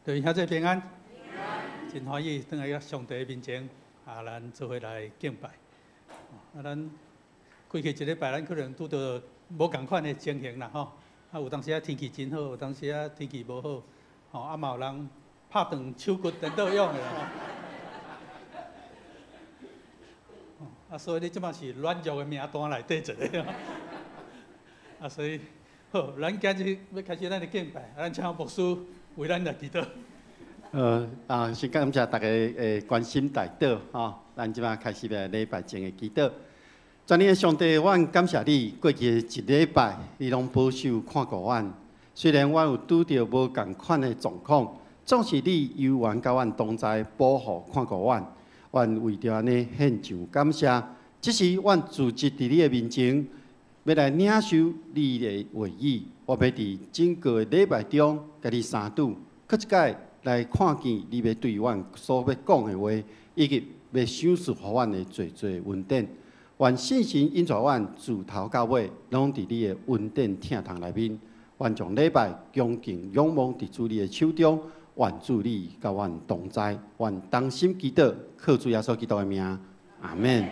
对，兄弟平安，真欢喜转来上帝面前，啊，咱做伙来敬拜。啊，咱过去一礼拜，咱可能拄著无仝款的情形啦，吼。啊，有当时啊天气真好，有当时啊天气无好，吼，啊嘛有人拍断手骨颠倒勇的啦，吼。啊，所以你这马是软弱的名单内底一个。啊，所以好，咱今日欲开始咱的敬拜，咱请牧师为咱来祈祷。先感谢大家的关心代祷吼，咱这马开始来礼拜前的祈祷。全能的上帝，阮感谢你，过去的一礼拜，你拢保守看顾阮。虽然阮有拄著无仝款的状况，总是你犹原佮阮同在，保护看顾阮。阮为著按呢献上感谢。这时，阮聚集伫你的面前，欲来领受你的话语。我欲伫整个的礼拜中，共你相拄，阁一摆来看见你欲对阮所欲讲的话，以及欲赏赐予阮的济济恩典。愿圣神引导阮自头到尾，拢伫你的恩典疼痛内面。愿将礼拜恭敬仰望伫主你的手中，愿主你佮阮同在，愿同心祈祷，靠主耶稣基督的名，阿们。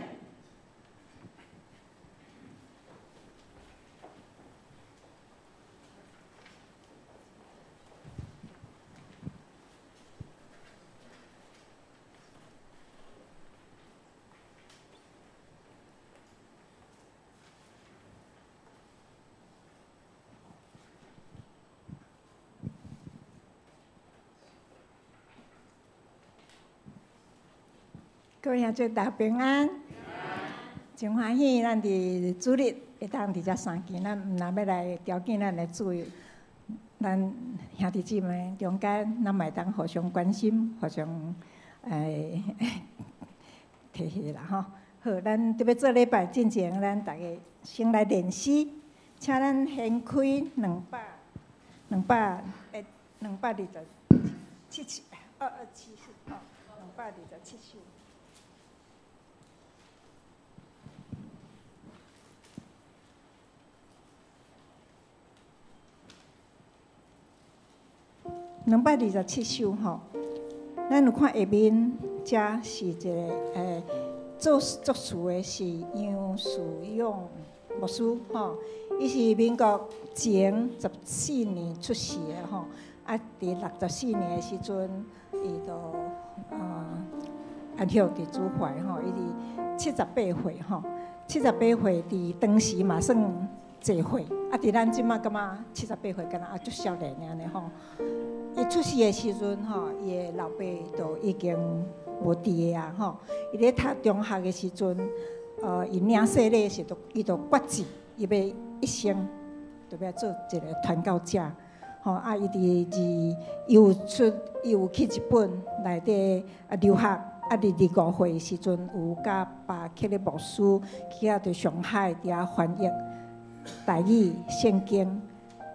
各位兄弟大家平安，真欢喜咱伫主日会当伫遮相见，咱毋但欲来调敬咱的主，咱兄弟姊妹中间，咱嘛会当互相关心，互相提携啦吼。好，咱特别做礼拜进前，咱逐家先来练诗，请咱掀开227首，227首，吼，227首。227首吼，咱有看下面，遮是一个作词的是杨树勇牧师吼，伊是民国前14年出世的吼，啊，伫64年的时阵，伊就安息伫主怀吼，伊伫78岁吼，78岁伫当时嘛算济岁，啊，伫咱这马感觉78岁敢若啊足少年按呢吼。伊出世的时阵吼，伊的老爸就已经无伫个啊吼。伊咧读中学的时阵，伊领洗礼时，就伊就决志，伊欲一生就欲做一个传教者。吼啊！伊伫二，伊有出，伊有去日本内底啊留学，啊，伫25岁时阵，有佮巴克的牧师去遐伫上海伫遐翻译台语圣经，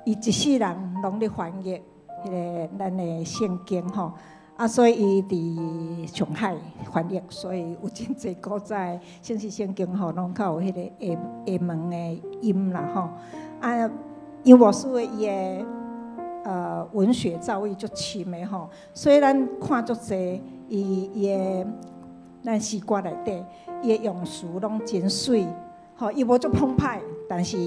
伊一世人拢咧翻译。彼个咱的圣经吼，啊，所以伊伫上海翻译，所以有真济古早的圣诗圣经吼，拢较有彼个下下文的音啦吼。啊，杨牧师的伊的文学造诣足深的吼，所以咱看足济伊伊的咱诗歌内底，伊的用词拢真媠，吼，伊无足澎湃。但是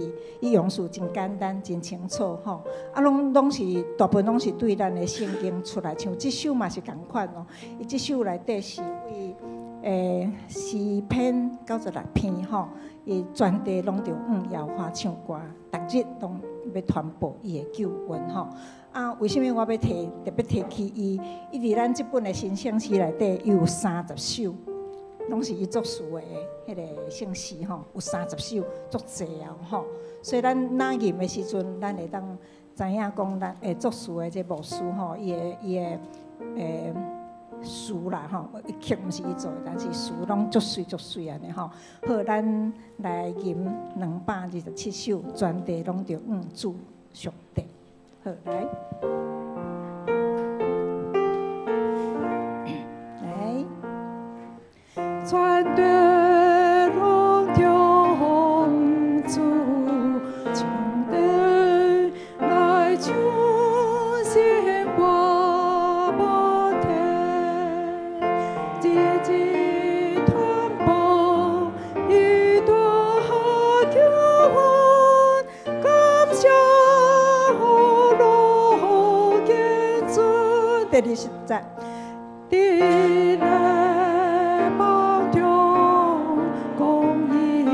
伊用词真简单、真清楚吼，啊，拢是大部分拢是对咱的圣经出来，像这首嘛是仝款哦。伊这首内底是为诗篇96篇吼，伊全地拢著向耶和华唱歌，逐日拢欲传播伊的救恩吼。啊，为啥物我欲提特别提起伊？伊伫咱这本的新圣诗内底，伊有30首。拢是伊作词的彼个圣诗吼，有30首，足济啊吼。所以咱若吟的时阵，咱会当知影讲，咱会作词的这牧师吼，伊的词啦吼，曲毋是伊做的，但是词拢足媠足媠按呢吼。好，咱来吟227首，全地拢著向主上帝。好，来。全地拢向主，全地来唱新歌。第二十節。佇列邦中公義榮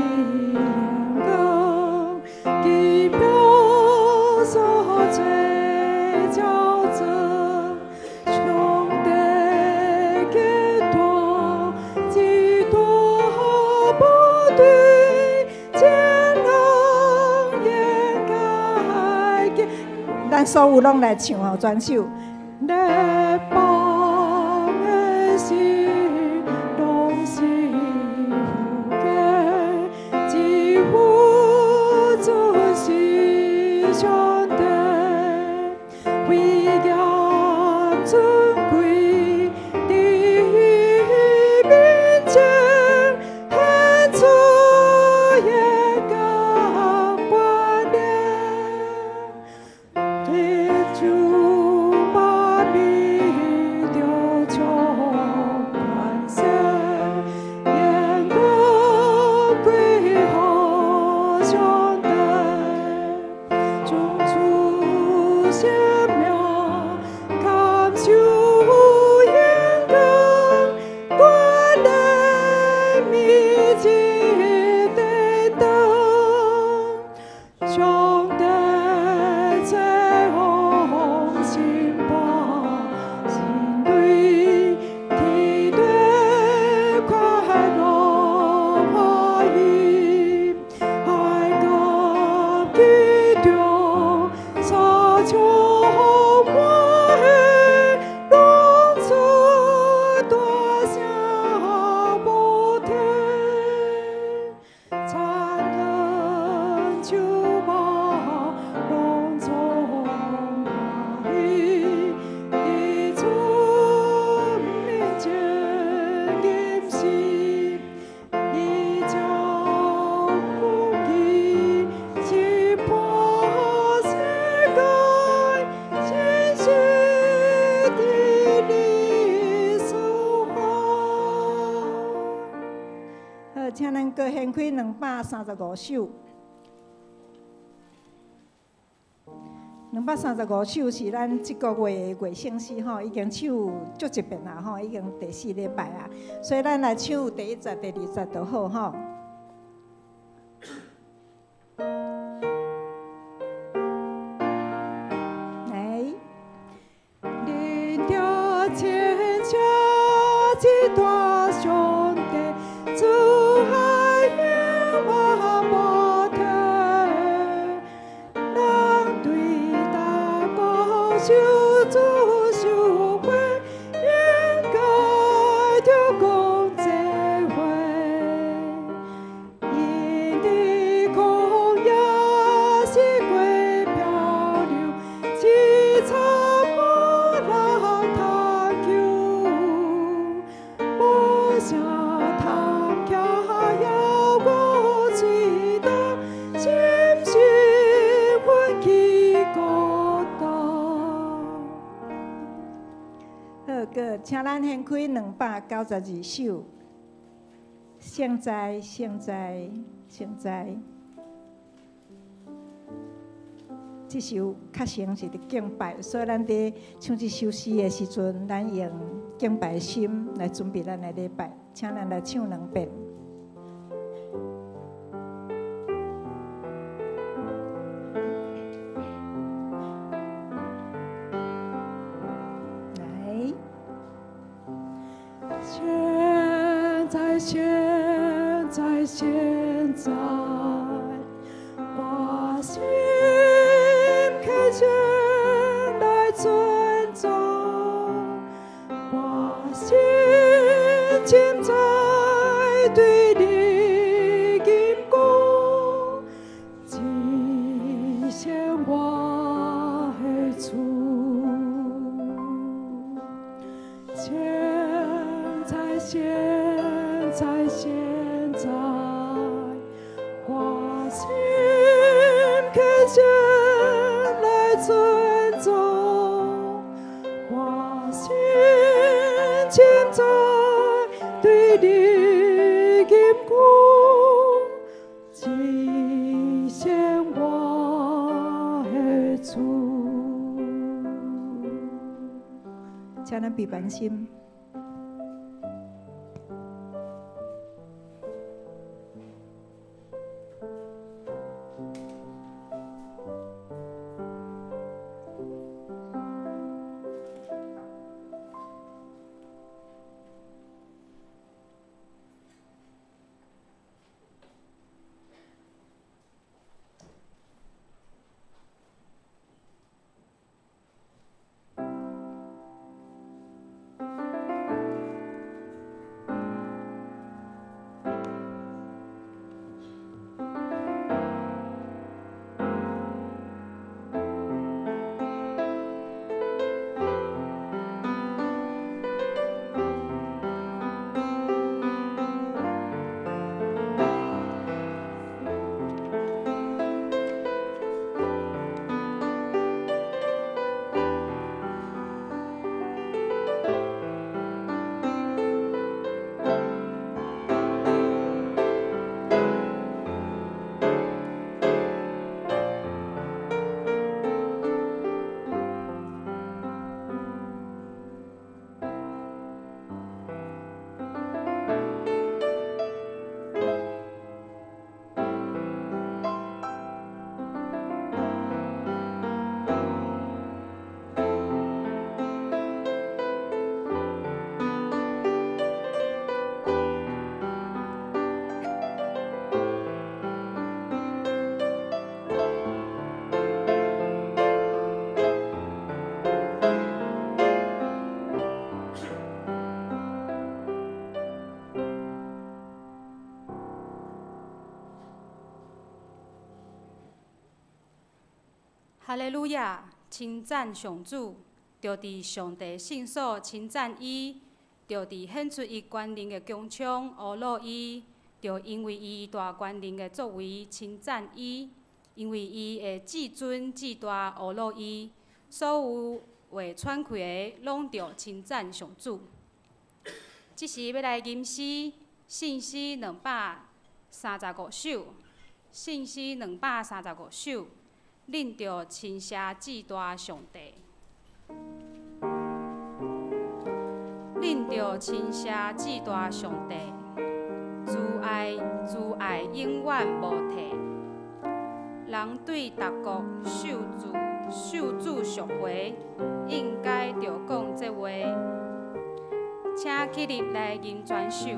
光，金箔所做矯正，上帝傑大，至大無對，千人掩蓋見。咱所有攏來唱吼，全首。列邦的心攏是虛假，只有主是上帝，威嚴尊貴佇伊面前顯出榮光冠冕。天主萬民著將權勢，榮光歸予上帝，眾主顯明，感受榮光，權力美之殿堂。上帝作王，審判人類，天地快樂歡喜，愛甲激動，沙場滿挾，攏出大聲無停。殘忍就把攏總歡喜，佇主面前吟詩，伊將公義審判世界，信實佇你所發。好，請咱閣掀開235首。235首是咱這個月的月聖詩吼，已經唱足一遍啦吼，已經第四禮拜啊，所以咱來唱第一節、第二節就好吼。來，恁聽千車之大上帝，主愛永遠無退。人對大國受主受悔，應該著講這話。𪜶佇曠野四界漂流，淒慘無人探求，無啥通徛猶閣喙焦，心神奮起孤單。好，閣請咱掀開292首。聖哉，聖哉，聖哉！這首較先是佇敬拜，所以咱佇唱這首詩的時陣，咱用敬拜的心來準備咱的禮拜，請咱來唱兩遍。來，現在，現在，現在，我心懇求來尊重，我心深知對你敬恭，只顯我的主。現在，現在，現在，我心懇求來尊重，我心深知對你敬恭，只顯我的主。請咱閉班心。哈利路亞！稱讚上主，著佇上帝聖所稱讚伊，著佇顯出伊權能的穹蒼呵咾伊，著因為伊大權能的作為稱讚伊，因為伊的至尊至大呵咾伊，所有話喘氣的攏著稱讚上主。這時欲來吟詩，聖詩235首，聖詩235首。恁著稱謝至大上帝，恁著稱謝至大上帝，慈愛慈愛永遠無退。人對逐國受主受主贖回，應該著講這話。請起立來吟全首。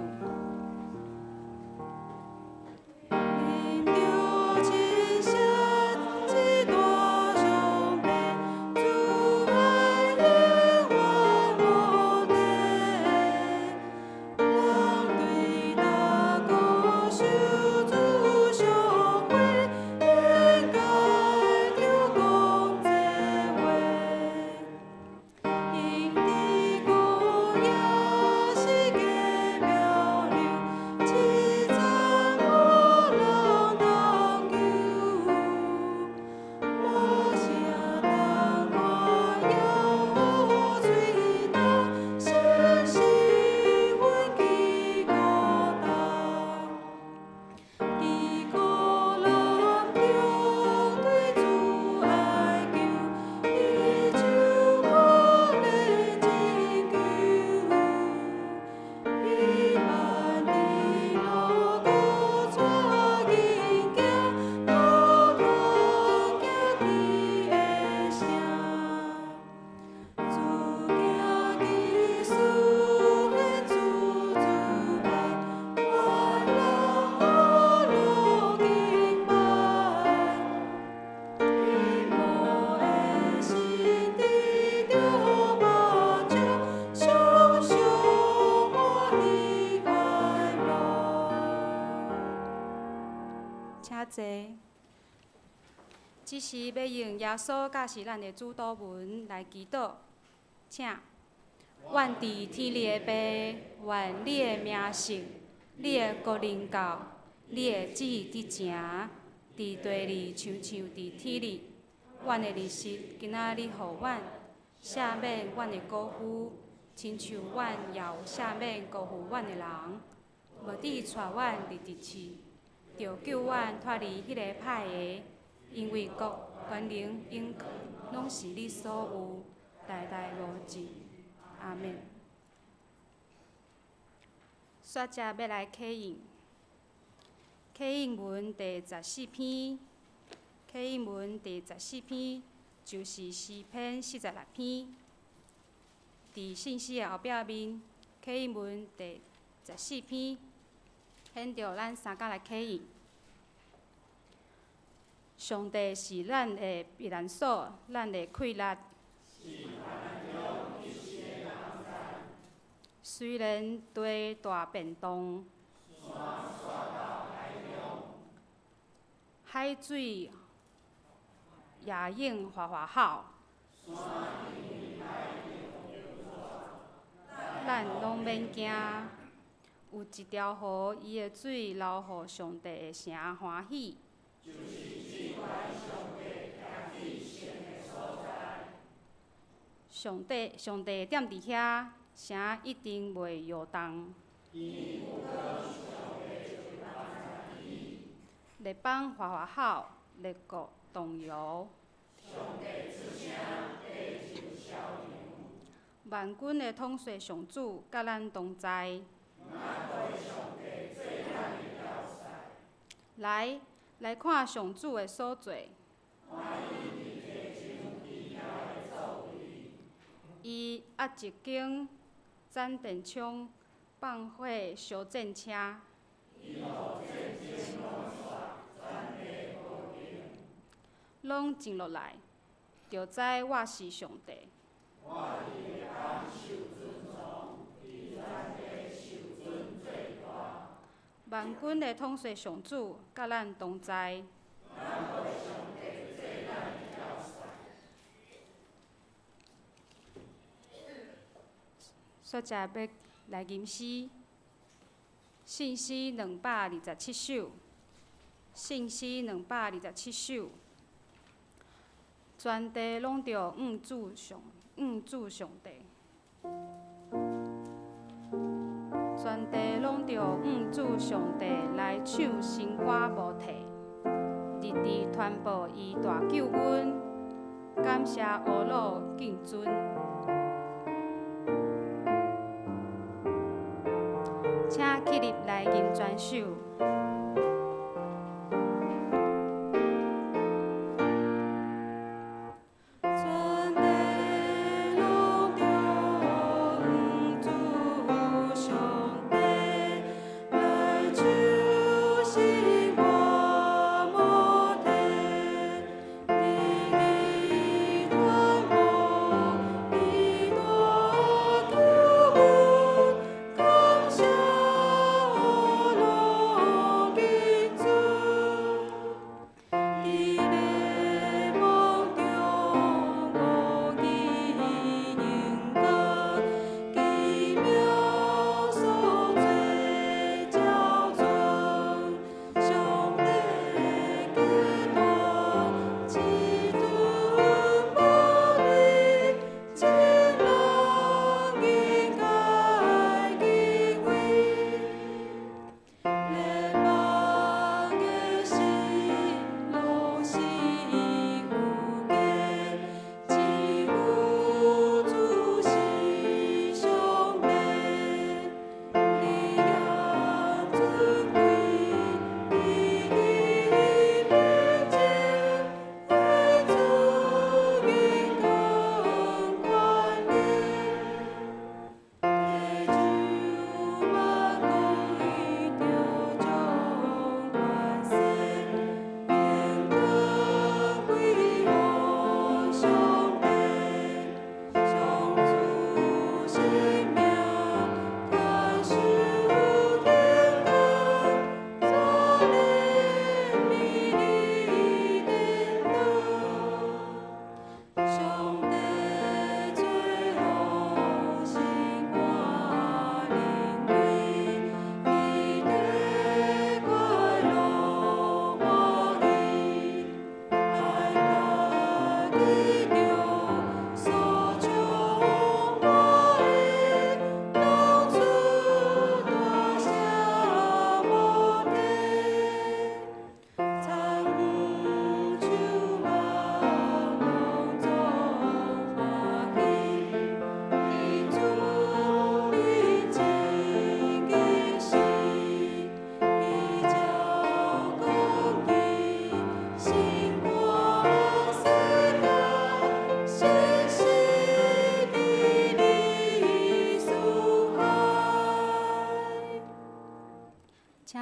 這時欲用耶穌佮是咱的主禱文來祈禱，請。願佇天裡的父，願你的名聖，你的國臨到，你的旨意佇成，佇地裡親像佇天裡。阮的日食今仔日予阮，赦免阮的過負，親像阮也有赦免辜負阮的人。無致帶阮入佇試，著救阮脫離彼个歹的，因為國、權能、榮攏是你所有，代代無盡。阿們。煞才欲來啟應，啟應文第十四篇，啟應文第十四篇就是詩篇46篇。佇信息的後壁面，啟應文第十四篇，現著咱三工來啟應。上帝是咱的避難所，咱的氣力。雖然地大變動，海水也湧嘩嘩吼，咱攏免驚。有一條河，伊的水流予上帝的城歡喜。上帝，上帝踮佇遐，城一定袂搖動。列邦嘩嘩吼，列國動搖。萬軍的統帥上主佮咱同在。來，來看上主的所做。伊壓一間斬電槍，放火燒戰車。攏靜落來，就知我是上帝。萬軍的統帥上主佮咱同在。煞才欲來吟詩，信詩227首，信詩227首，全地攏著向主上，向主上帝。全地攏著向主上帝來唱新歌無退，日日傳報伊大救恩，感謝阿魯敬尊。請起立來吟全首。全地攏著向主上帝來唱新歌無退，日日傳報伊大救恩，感謝阿魯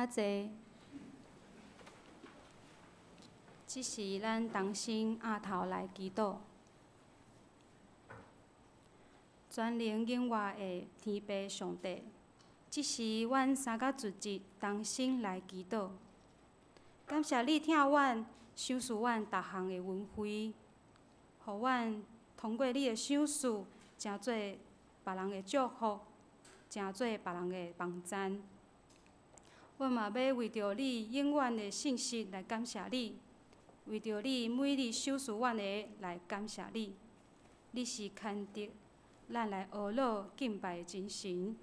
請坐。這時，咱同心徛頭來祈禱。全能永活的天父上帝，這時阮三甲聚集同心來祈禱。感謝你疼阮，賞賜阮逐項的恩惠，予阮通過你的賞賜，成做別人的祝福，成做別人的幫贊。阮嘛欲為著你永遠的信實來感謝你，為著你每日賞賜阮的來感謝你。你是牽得咱來阿樂敬拜的真神。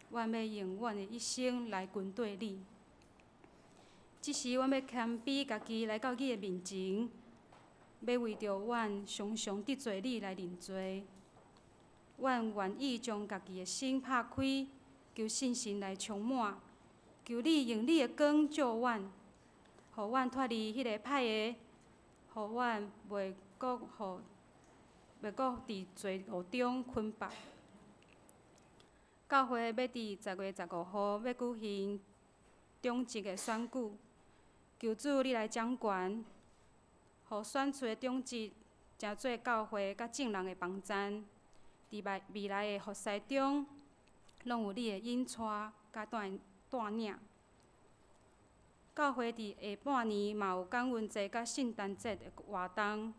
阮欲用阮的一生來跟綴你。這時，阮欲謙卑家己來到你的面前，欲為著阮常常得罪你來認罪。阮願意將家己的心拍開，求聖神來充滿，求你用你的光照阮，予阮脫離彼個歹的，予阮袂閣佇罪惡中捆縛。教會欲佇10月15號欲舉行長執的選舉，求主你來掌權，予選出的長執成做教會佮眾人的幫贊。佇未來的服侍中，攏有你的引帶佮帶領。教會佇下半年嘛有感恩節佮聖誕節的活動，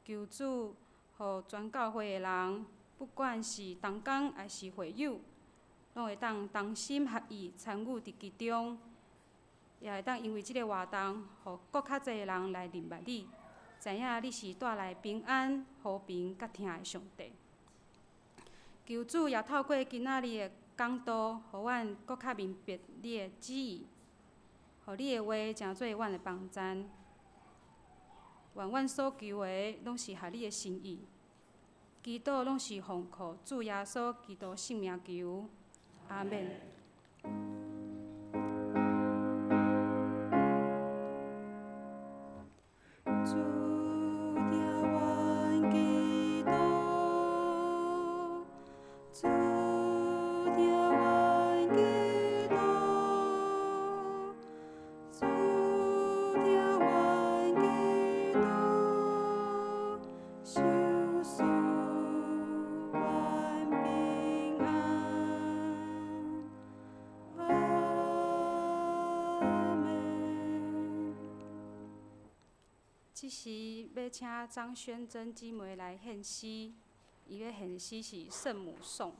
求主予全教會的人，不管是同工抑是會友，攏會當同心合意參與佇其中，也會當因為這个活動，予閣較濟的人來認捌你，知影你是帶來平安、和平佮疼的上帝。求主也透過今仔日的講道，予阮閣較明白你的旨意，予你的話成做阮的幫贊。願阮所求的攏是合你的心意，祈禱攏是奉靠主耶穌基督聖名求，阿們。主聽阮祈禱，主聽阮祈禱，主聽阮祈禱，賞賜阮平安。阿們。這時欲請張宣珍姊妹來獻詩，伊欲獻詩是聖母頌。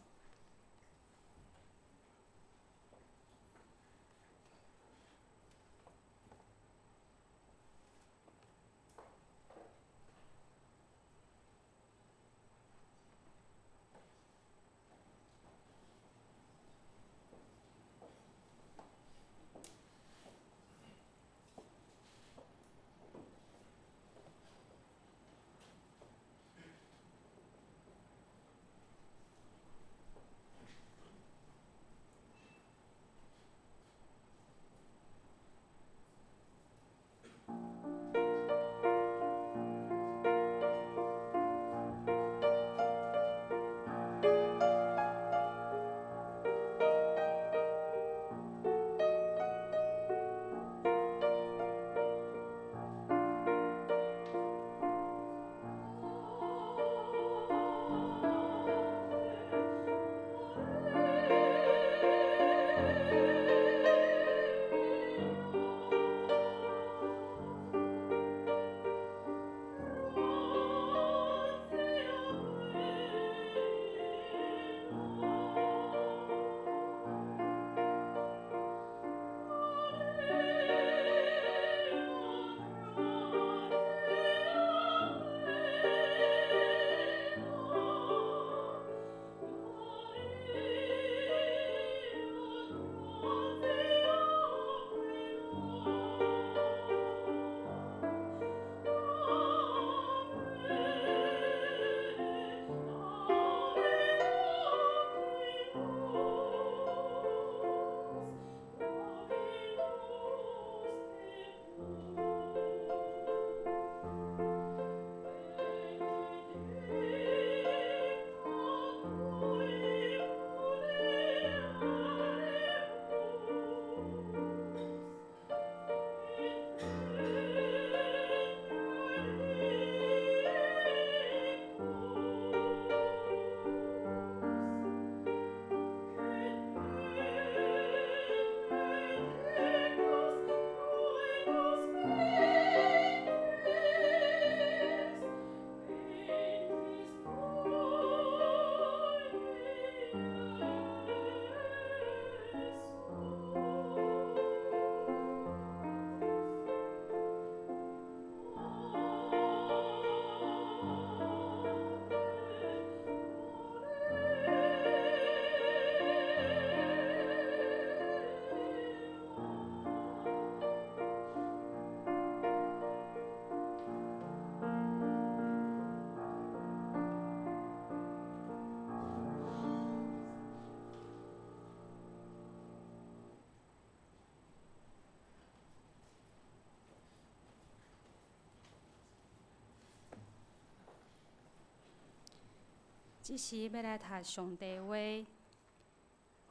這時欲來讀上帝話，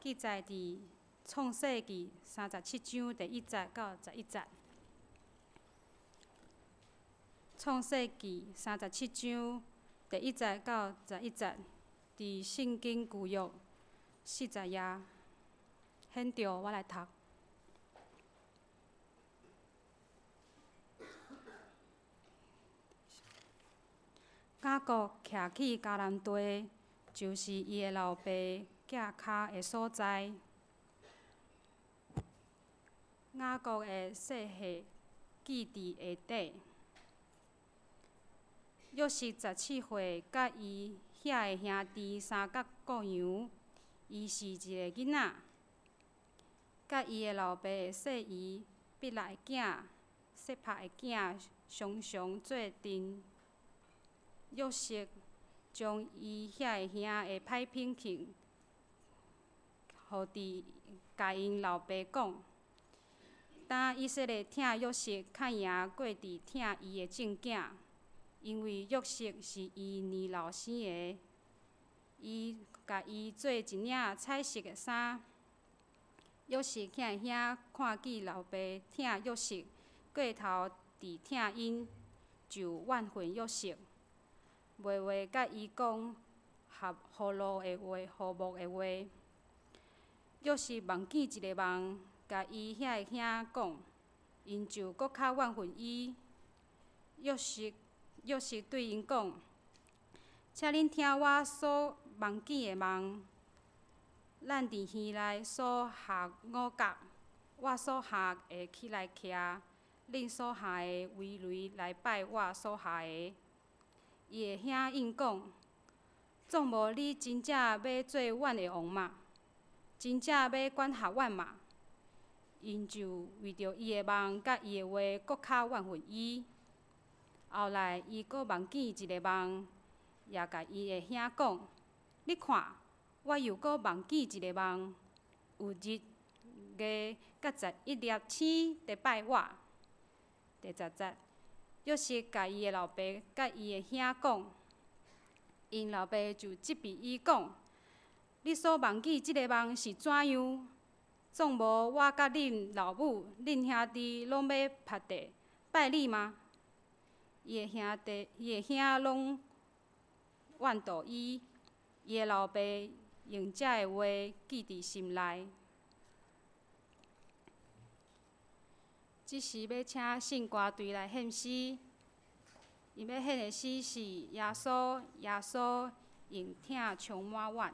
記載佇創世記37章第一節到11節。創世記三十七章第一節到十一節，佇聖經舊約40頁。現在我來讀。雅各徛去迦南地，就是伊的老爸寄跤的所在。雅各的细漢記佇下底。約瑟14歲，佮伊遐的兄弟相佮顧羊。伊是一个囡仔，佮伊的老爸的細姨比辣的囝悉帕的囝常常做陣。約瑟將伊遐的兄的歹品行，予佇共𪜶老爸講。當以色列疼約瑟較贏過佇疼伊的眾囝，因為約瑟是伊年老生的，伊共伊做一領彩色的衫。約瑟遐的兄看見老爸疼約瑟過頭佇疼𪜶，就怨恨約瑟。袂話佮伊講合和睦的話，和睦的話。約瑟夢見一个夢，共伊遐的兄講，𪜶就閣較怨恨伊。約瑟約瑟對𪜶講：請恁聽我所夢見的夢。咱佇園內所下五穀，我所下的起來徛，恁所下的圍籬來拜我所下的。伊的兄應講：總無你真正欲做阮的王嗎？真正欲管轄阮嗎？𪜶就為著伊的夢佮伊的話，閣較怨恨伊。後來，伊閣夢見一个夢，也共伊的兄講：你看，我又閣夢見一个夢，有日、月佮11粒星佇拜我。第十節。約瑟共伊的老爸佮伊的兄講，𪜶老爸就責備伊講：你所夢見這个夢是怎樣？總無我佮恁老母、恁兄弟攏欲伏地拜你嗎？伊的兄弟、伊的兄攏怨妒伊，伊的老爸用這个話記佇心內。這時欲請聖歌隊來獻詩，𪜶欲獻的詩是耶穌，耶穌用疼充滿阮。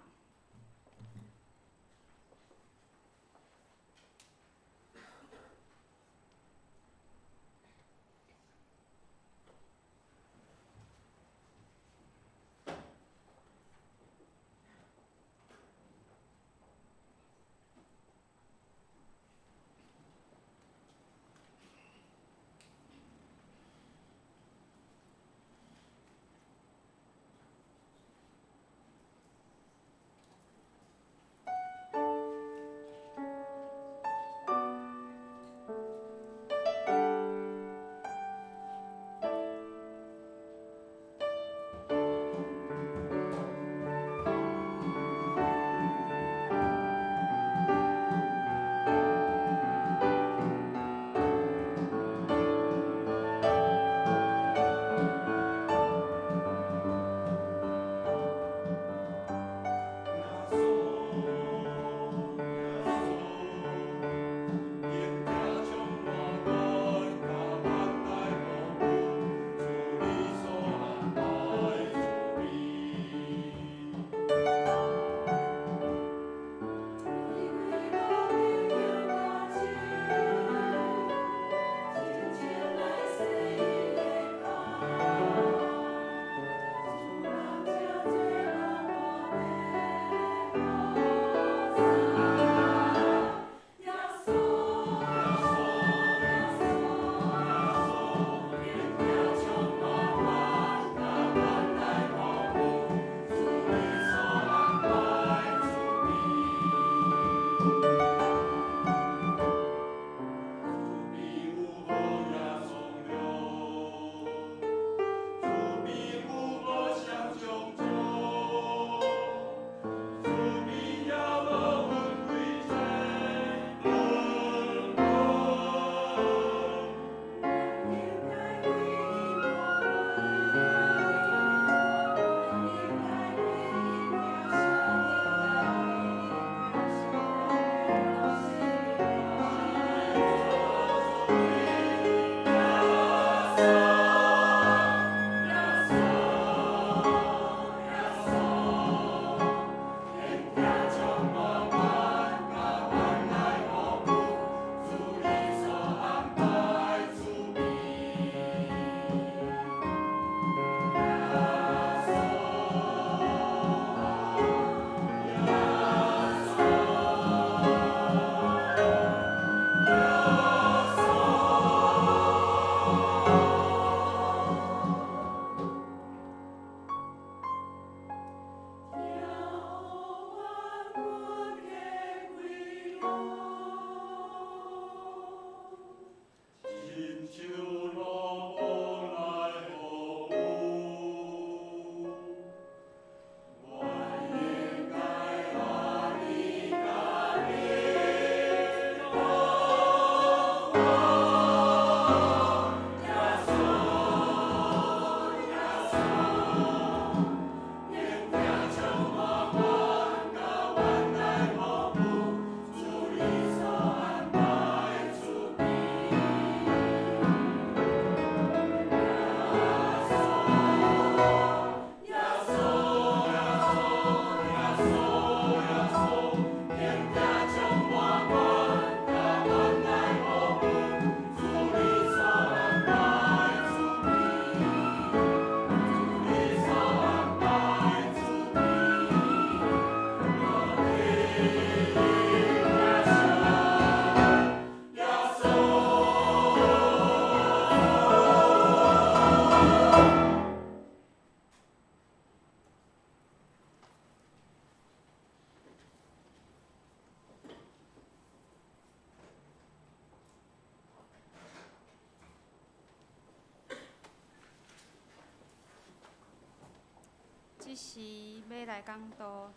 這時欲來講道，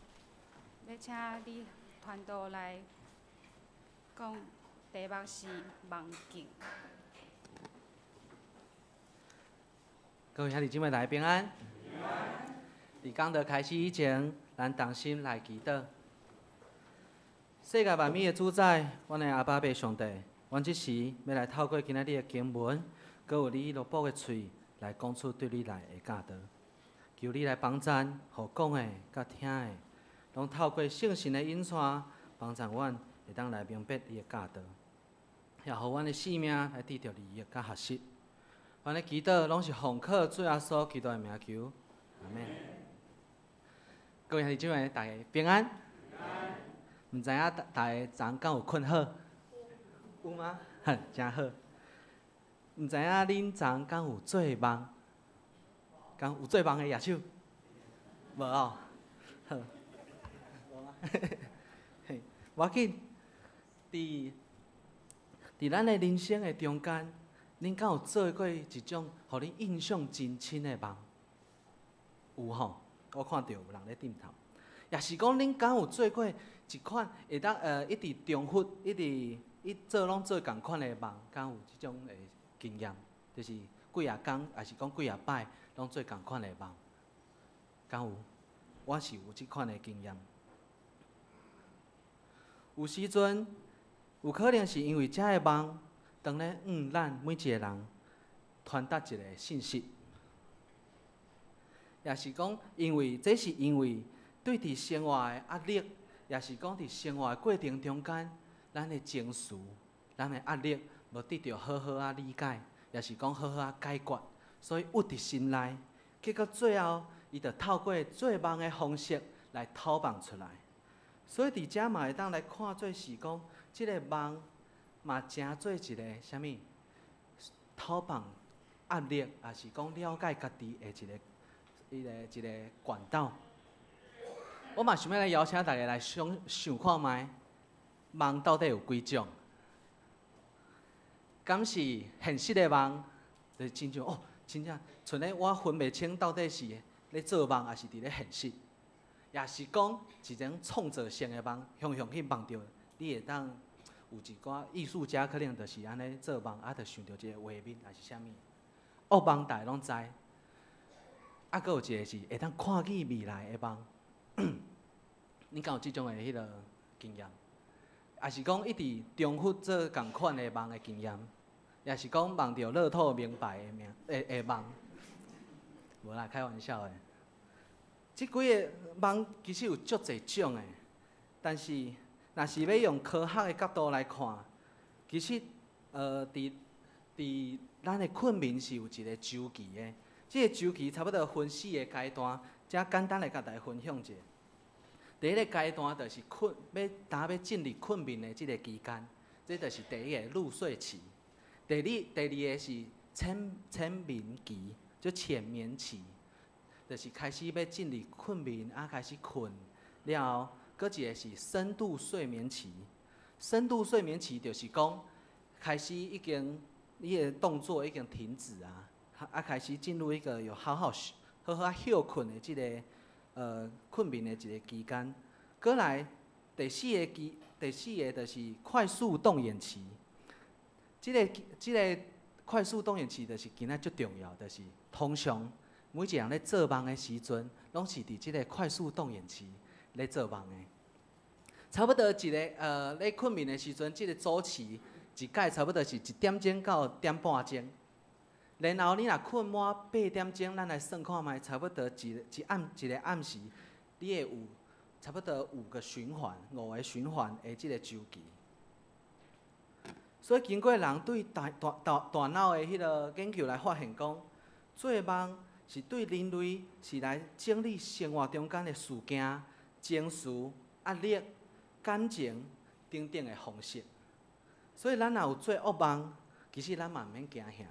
欲請李傳道來講，題目是夢境。各位兄弟姊妹，大家平安。佇講道開始以前，咱同心來祈禱。世界萬物的主宰，阮的阿爸父上帝，阮這時欲來透過今仔日的經文，閣有你律法的喙來講出對你來的教導。求你來幫贊，予講的佮聽的，攏透過聖神的引帶，幫贊阮會當來明白你的教導，也予阮的性命來得著利益佮學習。阮的祈禱攏是奉靠主耶穌基督的名求，阿們。各位兄弟姊妹，大家平安。毋知影大家昨昏敢有睏好？有嗎？真好。毋知影恁昨昏敢有做夢？敢有做夢的舉手？無哦。好。無嗎？嘿，無要緊。佇咱的人生的中間，恁敢有做過一種予恁印象真深的夢？有吼，我看著有人咧點頭。抑是講恁敢有做過一款會當一直重複、一直一做攏做仝款的夢？敢有這種的經驗？就是幾若工，抑是講幾若擺攏做仝款的夢？敢有？我是有這款的經驗。有時陣，有可能是因為這个夢，當咧向咱每一个人傳達一个信息，抑是講因為這是因為對佇生活的壓力，抑是講佇生活的過程中間，咱的情緒、咱的壓力無得著好好仔理解，抑是講好好仔解決，所以鬱佇心內，結果最後伊就透過做夢的方式來吐放出來。所以佇遮嘛會當來看做是講，這个夢嘛成做一个啥物？吐放壓力，抑是講了解家己的一个管道。我嘛想欲來邀請大家來想想看覓，夢到底有幾種？敢是現實的夢，就是親像哦，真正賰咧我分袂清到底是咧做夢，抑是佇咧現實。抑是講一種創造性的夢，雄雄去夢著，你會當有一寡藝術家可能就是按呢做夢，啊，就想著一个畫面，抑是啥物。惡夢大家攏知，啊，閣有一个是會當看見未來的夢。你敢有這種的彼个經驗？抑是講一直重複做仝款的夢的經驗？抑是講夢著樂透明牌的名的的夢？無啦，開玩笑的。這幾个夢其實有足濟種的，但是若是欲用科學的角度來看，其實佇咱的睏眠是有一个週期的，這个週期差不多分四个階段，遮簡單來共大家分享一下。第一个階段就是睏，欲焦欲進入睏眠的這个期間，這就是第一个入睡期。第二个是淺眠期，就淺眠期，就是開始欲進入睏眠，啊開始睏了後，閣一个是深度睡眠期。深度睡眠期就是講開始已經你的動作已經停止啊，啊開始進入一個有好好好好歇睏的這个睏眠的一个期間。閣來第四个期，第四个就是快速動眼期。這个快速動眼期就是今仔足重要，就是通常每一個人咧做夢的時陣，攏是佇這个快速動眼期咧做夢的。差不多一个咧睏眠的時陣，這个週期一擺差不多是1點鐘到1點半鐘。然後你若睏滿8點鐘，咱來算看覓，差不多一暗一个暗時，你會有差不多五個循環，五個循環的這个週期。所以經過人對大腦的彼个研究來發現講，做夢是對人類是來整理生活中間的事件、情緒、壓力、感情等等的方式。所以咱若有做惡夢，其實咱嘛毋免驚嚇。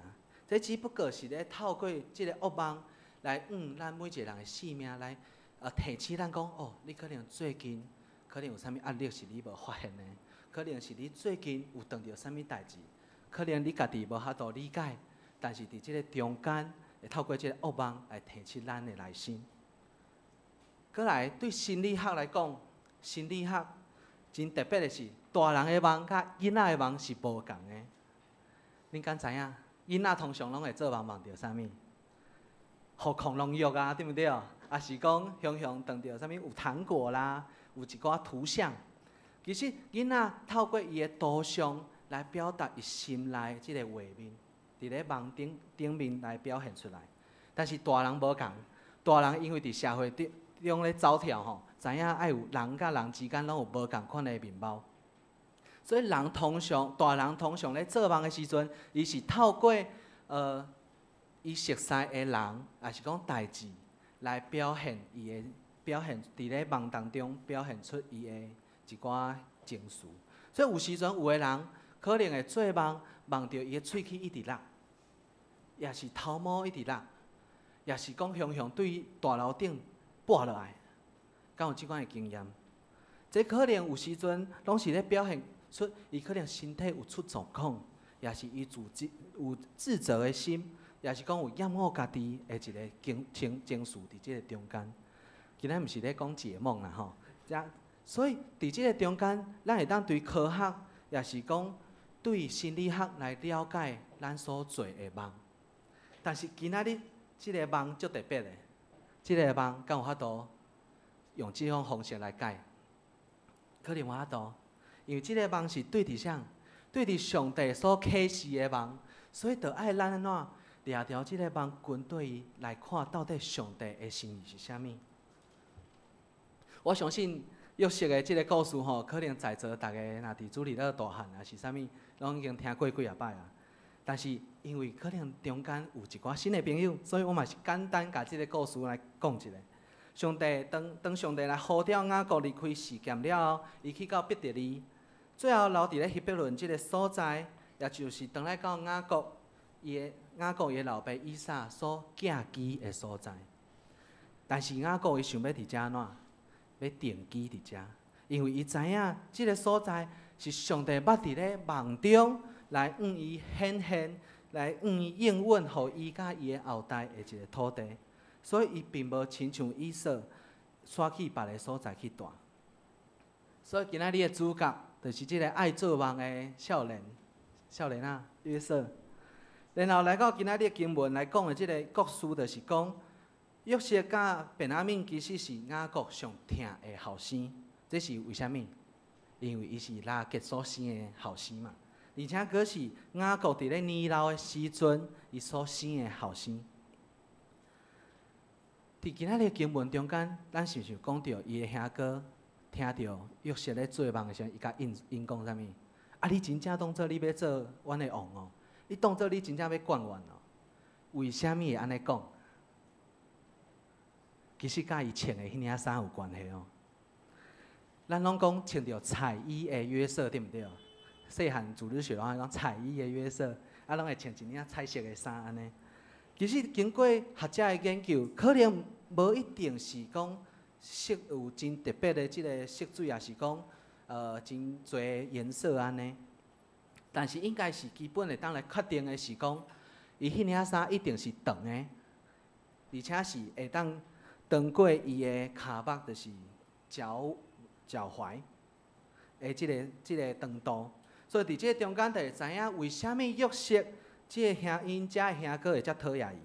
這只不過是咧透過這个惡夢來向咱每一个人的性命來提醒咱講，哦，你可能最近可能有啥物壓力是你無發現的，可能是你最近有碰著啥物代誌，可能你家己無法度理解，但是佇這个中間會透過這个惡夢來提醒咱的內心。閣來對心理學來講，心理學真特別的是，大人的夢佮囡仔的夢是無仝的。恁敢知影？囡仔通常攏會做夢夢著啥物？予恐龍藥啊，對毋對？抑是講雄雄當著啥物有糖果啦，有一寡圖像。其實囡仔透過伊的圖像來表達伊心內這个畫面，佇咧夢頂頂面來表現出來。但是大人無仝，大人因為佇社會中中咧走跳吼，知影愛有人佮人之間攏有無仝款的面貌。所以人通常，大人通常咧做夢的時陣，伊是透過伊熟似的人，抑是講代誌來表現伊的表現，佇咧夢當中表現出伊的一寡情緒。所以有時陣有的人可能會做夢，夢著伊的喙齒一直落，抑是頭毛一直落，抑是講雄雄對大樓頂跋落來，敢有這款的經驗？這可能有時陣攏是咧表現出伊可能身體有出狀況，抑是伊自責有自責的心，抑是講有厭惡家己的一个情緒佇這个中間。今仔毋是咧講解夢啦吼，這所以佇這个中間，咱會當對科學，抑是講對心理學來了解咱所做的夢。但是今仔日這个夢足特別的，這个夢敢有法度用這種方式來解？可能無法度，因為這个夢是對佇啥？對佇上帝所啟示的夢，所以著愛咱按怎掠著這个夢，跟對伊來看，到底上帝的心意是啥物？我相信約瑟的這个故事吼，可能在座逐家若佇主日學大漢，抑是啥物，攏已經聽過幾仔擺啊。但是因為可能中間有一寡新的朋友，所以我嘛是簡單共這个故事來講一下。上帝當當上帝來呼召雅各離開示劍了後，伊去到伯特利，最後留佇咧希伯崙這个所在，也就是轉來到雅各伊的雅各伊的老爸以撒所寄居的所在。但是雅各伊想欲佇遮按怎？欲定居佇遮，因為伊知影這个所在是上帝捌佇咧夢中來向伊顯現，來向伊應允，予伊佮伊的後代的一个土地。所以伊並無親像以掃，徙去別个所在去蹛。所以今仔日的主角，就是這个愛做夢的少年，少年仔約瑟。然後來到今仔日的經文來講的這个故事，就是講約瑟佮便雅憫其實是雅各上疼的後生。這是為啥物？因為伊是拉結所生的後生嘛，而且閣是雅各佇咧年老的時陣，伊所生的後生。佇今仔日經文中間，咱是毋是有講著伊的兄哥聽著約瑟咧做夢的時陣，伊共𪜶講啥物？啊！你真正當做你欲做阮的王哦？你當做你真正欲管阮哦？為啥物會按呢講？其實佮伊穿的彼領衫有關係哦。咱攏講穿著彩衣的約瑟，對毋對？細漢主日學攏愛講彩衣的約瑟，啊，攏會穿一領彩色的衫按呢。其實經過學者的研究，可能無一定是講色有真特別的這个色水，抑是講真濟顏色按呢。但是應該是基本會當來確定的是講，伊彼領衫一定是長的，而且是會當長過伊的跤目，就是腳腳踝的這个長度。所以佇這个中間就會知影為啥物約瑟這个兄𪜶遮的兄哥會遮討厭伊，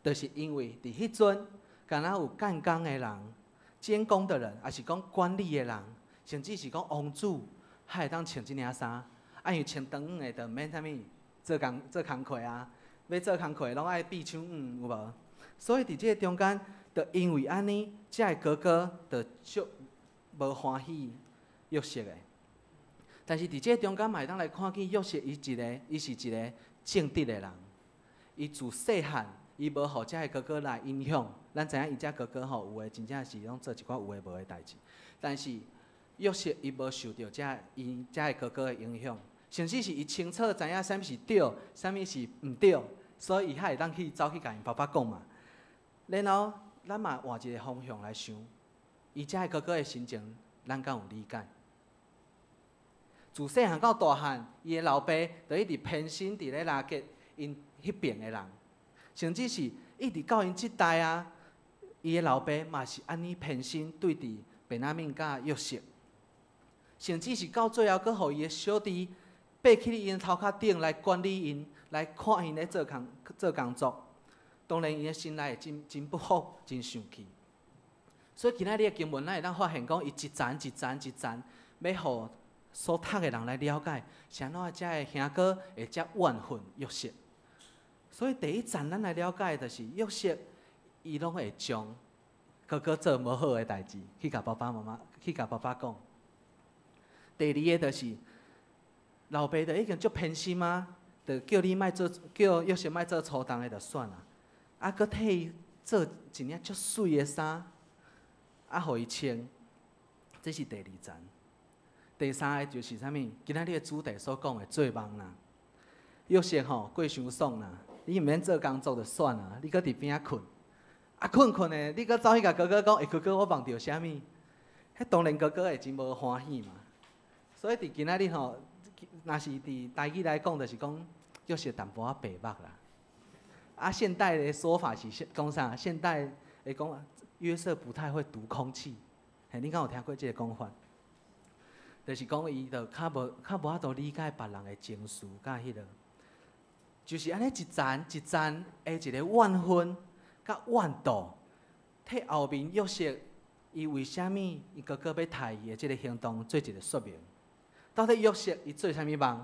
就是因為佇彼陣，敢若有監工的人、監工的人，抑是講管理的人，甚至是講王子，才會當穿這領衫。啊，因為穿長遠的就毋免啥物做工做工課啊，欲做工課攏愛閉手遠有無？所以佇這个中間，就因為按呢，遮的哥哥就足無歡喜約瑟的。但是佇這个中間嘛會當來看見約瑟伊一个，伊是一个正直的人。伊自細漢，伊無予遮的哥哥來影響。咱知影伊遮哥哥吼，有的真正是攏做一寡有的無的代誌。但是約瑟伊無受著遮伊遮的哥哥的影響，甚至是伊清楚知影啥物是對，啥物是毋對，所以伊才會當去走去共𪜶爸爸講嘛。然後咱嘛換一个方向來想，伊遮的哥哥的心情，咱敢有理解？自細漢到大漢，伊的老爸就一直偏心佇咧拉結𪜶彼邊的人，甚至是一直到𪜶這代啊，伊的老爸嘛是按呢偏心對待便雅憫佮約瑟，甚至是到最後，閣予伊的小弟爬去𪜶頭殼頂來管理𪜶，來看𪜶咧做工作。當然，伊的心內會真真不服，真生氣。所以今仔日的經文，咱會當發現講，伊一層一層一層，欲予所讀的人來了解，是按怎遮的兄哥會遮怨恨約瑟。所以第一層，咱來了解的就是約瑟，伊攏會將哥哥做無好的代誌，去共爸爸媽媽，去共爸爸講。第二个就是老爸就已經足偏心啊，就叫你莫做，叫約瑟莫做粗重的就算啦，啊，閣替伊做一領足媠的衫，啊，予伊穿，這是第二層。第三个就是啥物？今仔日的主題所講的做夢啦。約瑟吼過傷爽啦，你毋免做工作就算啦，你閣佇邊仔睏，啊睏睏的，你閣走去共哥哥講，欸哥哥我夢著啥物？彼當然哥哥會真無歡喜嘛。所以佇今仔日吼，若是佇台語來講，就是講約瑟淡薄仔白目啦。啊，現代的說法是講啥？現代會講約瑟不太會讀空氣，嘿，你敢有聽過這个講法？就是講伊就較無法度理解別人的情緒佮彼个，就是按呢一層一層的一个怨恨佮怨妒，替後面約瑟伊為啥物伊哥哥欲刣伊的這个行動做一个說明。到底約瑟伊做啥物夢？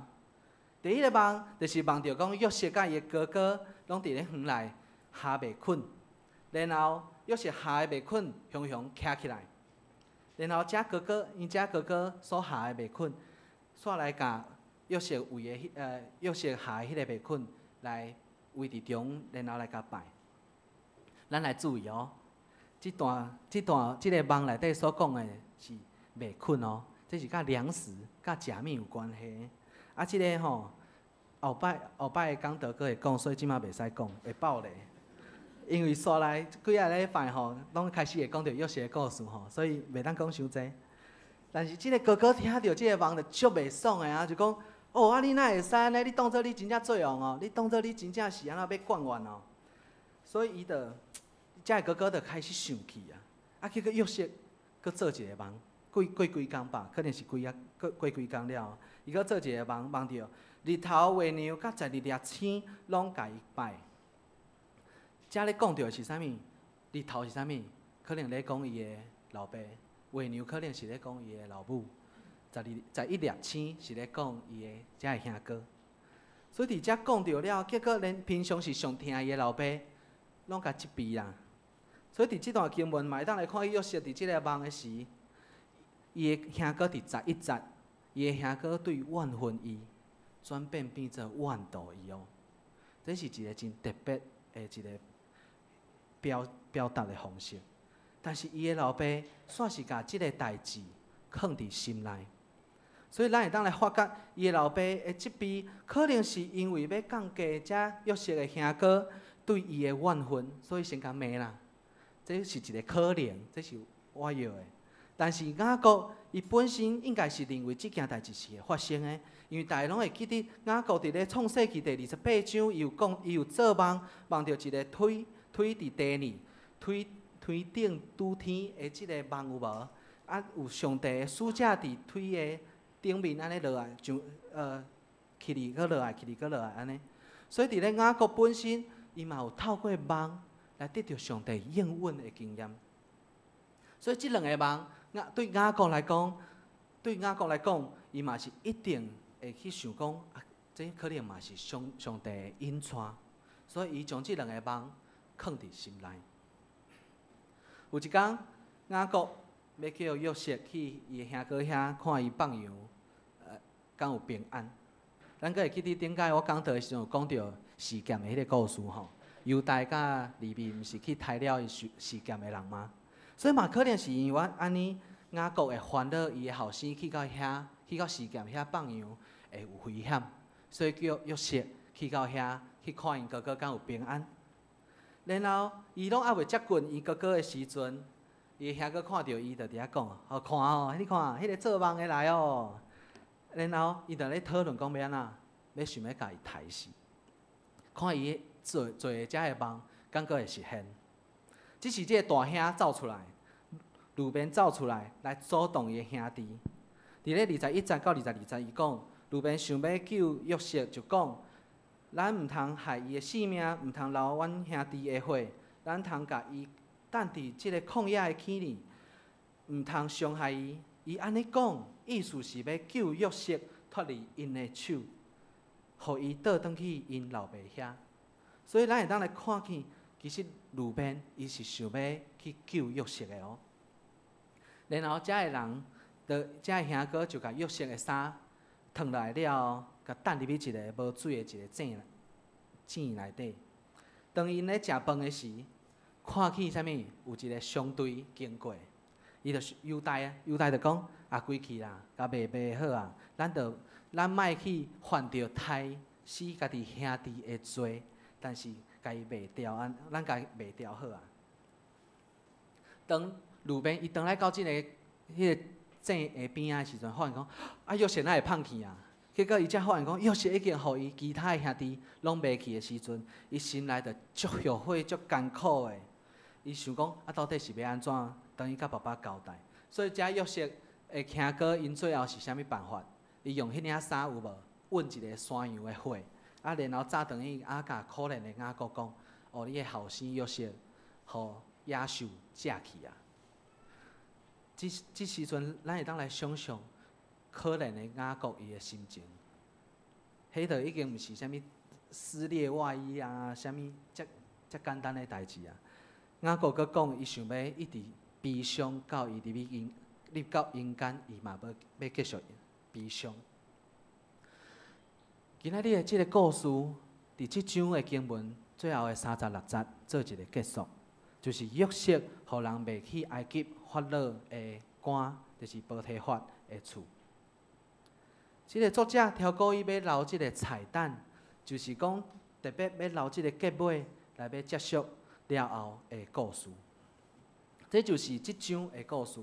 第一个夢就是夢著講約瑟佮伊的哥哥攏佇咧園內下麥捆，然後約瑟下的麥捆雄雄徛起來，然後遮哥哥𪜶遮哥哥所下的麥捆，煞來共約瑟圍的彼約瑟下的彼个麥捆來圍佇中，然後來共拜。咱來注意哦，這段這个夢內底所講的是麥捆哦，這是佮糧食、佮食物有關係。啊，這个吼後擺講道閣會講，所以這馬袂使講，會爆雷。因為煞來幾仔禮拜吼，攏開始會講著約瑟的故事吼，所以袂當講傷濟。但是這个哥哥聽著這个夢就足袂爽的啊，就講：哦，啊你哪會使按呢？你當做你真正做王哦？你當做你真正是按怎欲管阮哦？所以伊就，遮个哥哥就開始生氣啊！啊，結果約瑟閣做一个夢，過過幾工吧，可能是幾仔過過幾工了，伊閣做一个夢，夢著日頭、月亮佮12粒星攏共伊拜。遮咧講著的是啥物？日頭是啥物？可能咧講伊的老爸，月娘可能是咧講伊的老母，12、11粒星是咧講伊的遮个兄哥。所以佇遮講著了，結果連平常時上疼伊的老爸，攏共責備啦。所以佇這段經文嘛會當來看約瑟佇這个夢的時，伊的兄哥佇11節，伊的兄哥對怨恨伊，轉變變做怨妒伊哦。這是一个真特別的一个表達的方式。但是伊的老爸煞是共這个代誌囥佇心內，所以咱會當來發覺，伊的老爸的責備，可能是因為欲降低遮約瑟的兄哥對伊的怨恨，所以先共罵啦。這是一个可能，這是我臆的。但是雅各伊本身應該是認為這件代誌是會發生的，因為大家攏會記得雅各佇咧創世記第28章，伊有講，伊有做夢，夢著一个腿腿佇地裡，腿腿頂拄天的這个夢有無？啊，有上帝的使者佇腿的頂面按呢落來，上起哩閣落來，起哩閣落來按呢。所以佇咧雅各本身，伊嘛有透過夢來得著上帝應允的經驗。所以這兩个夢，對雅各來講，伊嘛是一定會去想講，啊，這可能嘛是上帝的引帶，所以伊將這兩个夢囥佇心內。有一工，雅各欲叫約瑟去伊的兄哥遐看伊放羊，敢有平安。咱閣會記得頂擺我講道的時陣有講著示劍的彼个故事吼，猶大佮利未毋是去刣了伊示劍的人嗎？所以嘛，可能是因為按呢，雅各會煩惱伊的後生去到遐，去到示劍遐放羊會有危險，所以叫約瑟去到遐去看𪜶哥哥敢有平安。然後伊攏猶未接近伊哥哥的時陣，伊的兄哥看著伊就佇遐講：哦，看哦，你看，彼个做夢的來哦。然後伊就咧討論講欲按怎，欲想欲共伊刣死，看伊做做的遮个夢，敢閣會實現。只是這个大兄走出來，流便走出來來阻擋伊的兄弟。佇咧21節到22節，伊講，流便想欲救約瑟，就講：咱毋通害伊的性命，毋通流阮兄弟的血，咱通共伊擲佇這个曠野的坑裡，毋通傷害伊。伊按呢講，意思是欲救約瑟脫離𪜶的手，予伊倒轉去𪜶老爸遐。所以咱會當來看見，其實流便伊是想欲去救約瑟的哦。然後遮的人，就遮的兄哥就共約瑟的衫脫落來了後，共擲入去一个無水的一个井內底。當𪜶咧食飯的時，看見啥物？有一个商隊經過，伊就是猶大啊，猶大就講：啊，歸去啦，共賣賣好啊，咱就咱莫去犯著刣死家己兄弟的罪，但是共伊賣掉，按咱共伊賣掉好啊。當流便伊轉來到這个彼个井的邊仔的時陣，發現講啊，約瑟哪會放去啊？結果伊才發現講，約瑟已經予伊其他的兄弟攏賣去的時陣，伊心內就足後悔、足艱苦的。伊想講啊，到底是欲按怎？轉去共爸爸交代。所以遮約瑟的兄哥𪜶最後是啥物辦法？伊用彼領衫有無？混一个山羊的血，啊，然後走轉去啊，共可憐的雅各講：哦，你的後生約瑟，予野獸食去啊！這時陣，咱會當來想象可憐的雅各伊的心情，彼就已經毋是啥物撕裂外衣啊，啥物遮遮簡單的代誌啊。雅各閣講，伊想欲一直悲傷到伊入去陰入到陰間，伊嘛欲欲繼續悲傷。今仔日的這个故事，佇這章的經文最後的36節做一个結束，就是約瑟予人賣去埃及法老的官，就是波提乏的厝。這个作者超故意欲留這个彩蛋，就是講特別欲留這个結尾來欲結束了後的故事。這就是這章的故事。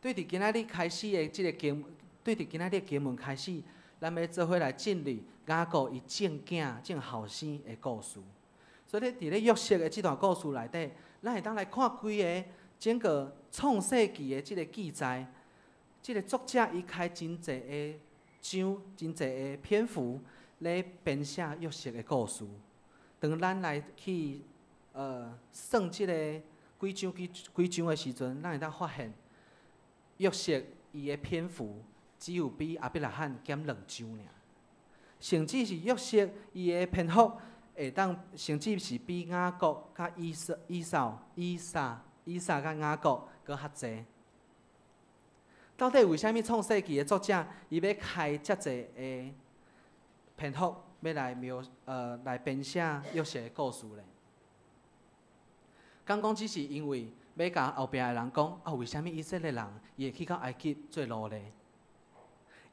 對佇今仔日開始的這个經，對佇今仔日經文開始，咱欲做伙來進入雅各伊種囝、種後生的故事。所以，佇咧約瑟的這段故事內底，咱會當來看規个整個創世記的這个記載，這个作者伊開真濟的章、真濟的篇幅咧編寫約瑟的故事。當咱來去算這个幾章幾幾章的時陣，咱會當發現約瑟伊的篇幅只有比亞伯拉罕減兩章爾，甚至是約瑟伊的篇幅會當，甚至是比雅各佮以撒、以掃、以撒、以撒佮雅各閣較濟。到底為啥物創世記的作者伊欲開遮濟的篇幅，欲來描來編寫約瑟的故事咧？敢講只是因為欲共後壁的人講啊，為啥物以色列人伊會去到埃及做奴隸？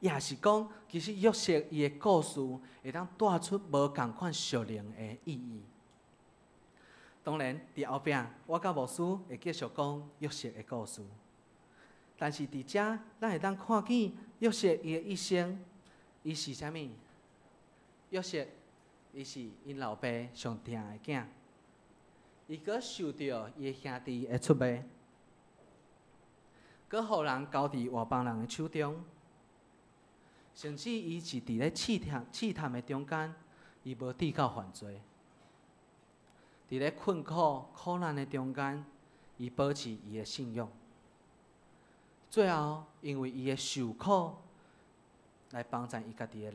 抑是講，其實約瑟伊的故事會當帶出無仝款屬靈的意義。當然，佇後壁我佮牧師會繼續講約瑟的故事。但是佇遮，咱會當看見約瑟伊的一生，伊是啥物？約瑟伊是𪜶老爸上疼的囝，伊閣受著伊的兄弟的出賣，閣予人交佇外邦人的手中，甚至伊是佇咧試探試探的中間，伊無跌到犯罪；佇咧困苦苦難的中間，伊保持伊的信仰。最後，因為伊的受苦，來幫助伊家己的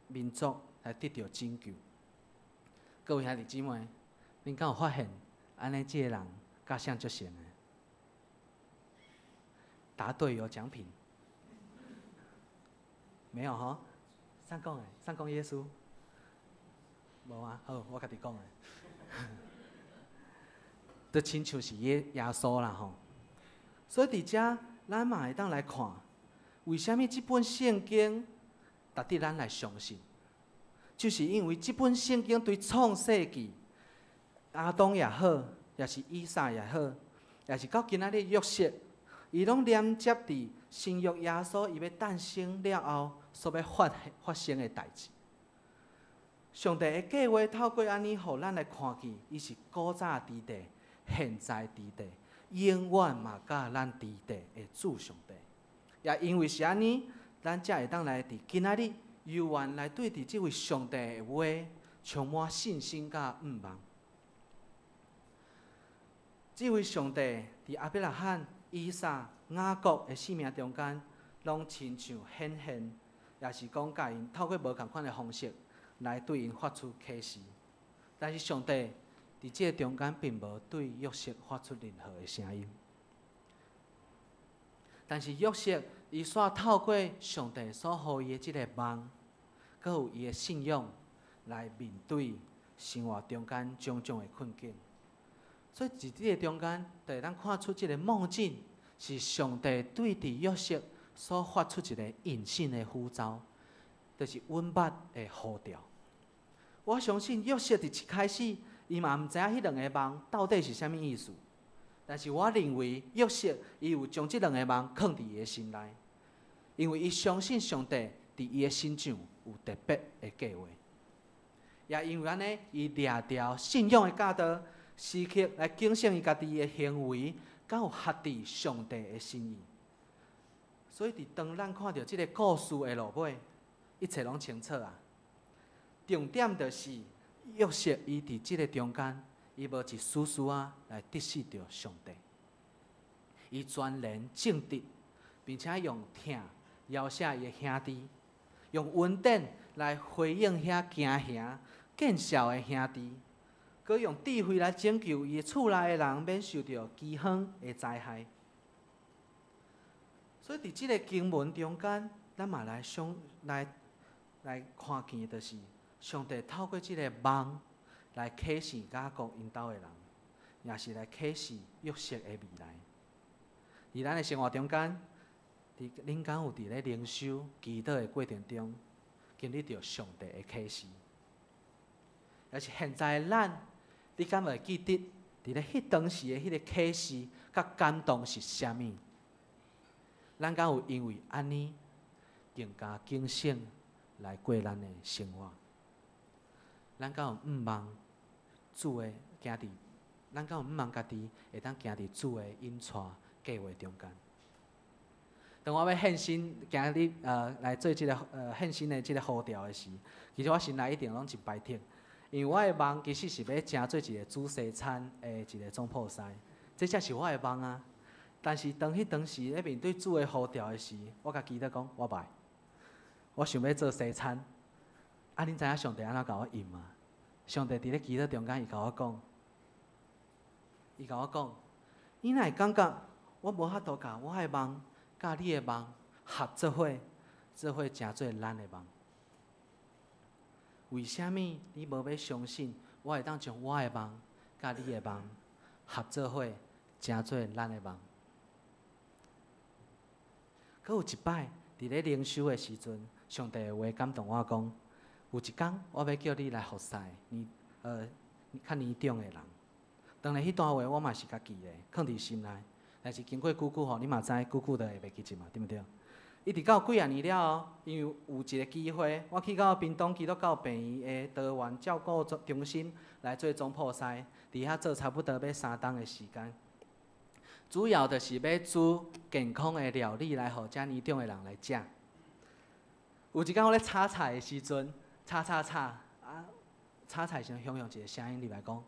民族來得著拯救。各位兄弟姊妹，恁敢有發現，按呢這个人佮誰足像的？答對有獎品。沒有吼？誰講的？誰講耶穌？無啊？好，我家己講的。就親像是耶耶穌啦吼。所以佇遮，咱嘛會當來看，為啥物這本聖經值得咱來相信？就是因為這本聖經對創世記，亞當也好，抑是以撒也好，抑是到今仔日約瑟，伊攏連接佇新約耶穌伊欲誕生了後所欲發發生的代誌。上帝的計劃透過按呢，予咱來看見，伊是古早時代現在佇地，永遠嘛佮咱佇地的主上帝。也因為是按呢，咱才會當來佇今仔日猶原來對佇這位上帝的話充滿信心佮向望。這位上帝佇亞伯拉罕、以撒、雅各的生命中間，攏親像顯現，也是講共𪜶透過無仝款的方式來對𪜶發出啟示。但是上帝佇這个中間並無對約瑟發出任何的聲音。但是約瑟伊煞透過上帝所予伊的這个夢，閣有伊的信仰來面對生活中間種種的困境。所以佇這个中間，就會當看出這个夢境是上帝對佇約瑟所發出一個隱性的呼召，就是穩捌的呼召。我相信約瑟佇一開始，伊嘛毋知影彼兩個夢到底是啥物意思。但是我認為約瑟伊有將這兩个夢囥佇伊的心內，因為伊相信上帝佇伊的身上有特別的計劃。也因為按呢，伊掠著信仰的教導，時刻來警醒伊家己的行為，敢有合佇上帝的心意。所以，佇當咱看著這个故事的落尾，一切攏清楚啊。重點就是約瑟伊佇這个中間，伊無一絲絲仔來得失著上帝。伊全然正直，並且用疼饒赦伊的兄弟，用恩典來回應遐驚嚇、見笑的兄弟，閣用智慧來拯救伊厝內的人免受著饑荒的災害。所以，佇這个經文中間，咱嘛來想來來看見，就是上帝透過這个夢來啟示雅各𪜶兜的人，也是來啟示約瑟的未來。佇咱的生活中間，佇恁敢有佇咧靈修、祈禱的過程中，經歷著上帝的啟示？也是現在的咱，你敢會記得佇咧彼當時的彼个啟示佮感動是啥物？咱敢有因為按呢更加警醒來過咱的生活？咱敢有向望主的行佇？咱敢有向望家己會當行佇主的引帶計劃中間？當我欲獻身今日來做這个獻身的這个呼召的時，其實我心內一定攏真排斥，因為我的夢其實是欲成做一个煮西餐的一个總鋪師，這才是我的夢啊！但是當彼當時咧面對主的呼召的時，我共祈禱講，我袂，我想欲做西餐。啊，恁知影上帝按怎共我應嗎？上帝佇咧祈禱中間，伊共我講，伊共我講，你若會感覺我無法度共我的夢佮你的夢合做伙，做伙成做咱的夢？為啥物你無欲相信我會當將我的夢佮你的夢合做伙，成做咱的夢？閣有一擺，佇咧靈修的時陣，上帝的話感動我講，有一工我欲叫你來服侍年較年長的人。當然，彼段話我嘛是共記咧，囥佇心內。但是經過久久吼，你嘛知，久久就會袂記得嘛，對毋對？一直到幾仔年了後，因為有一个機會，我去到屏東基督教病院的多元照顧中心來做總鋪師，佇遐做差不多欲3冬的時間。主要就是欲煮健康的料理來予遮年長的人來食。有一工我咧炒菜的時陣，炒炒炒，啊，炒菜時陣，雄雄一个聲音入來講：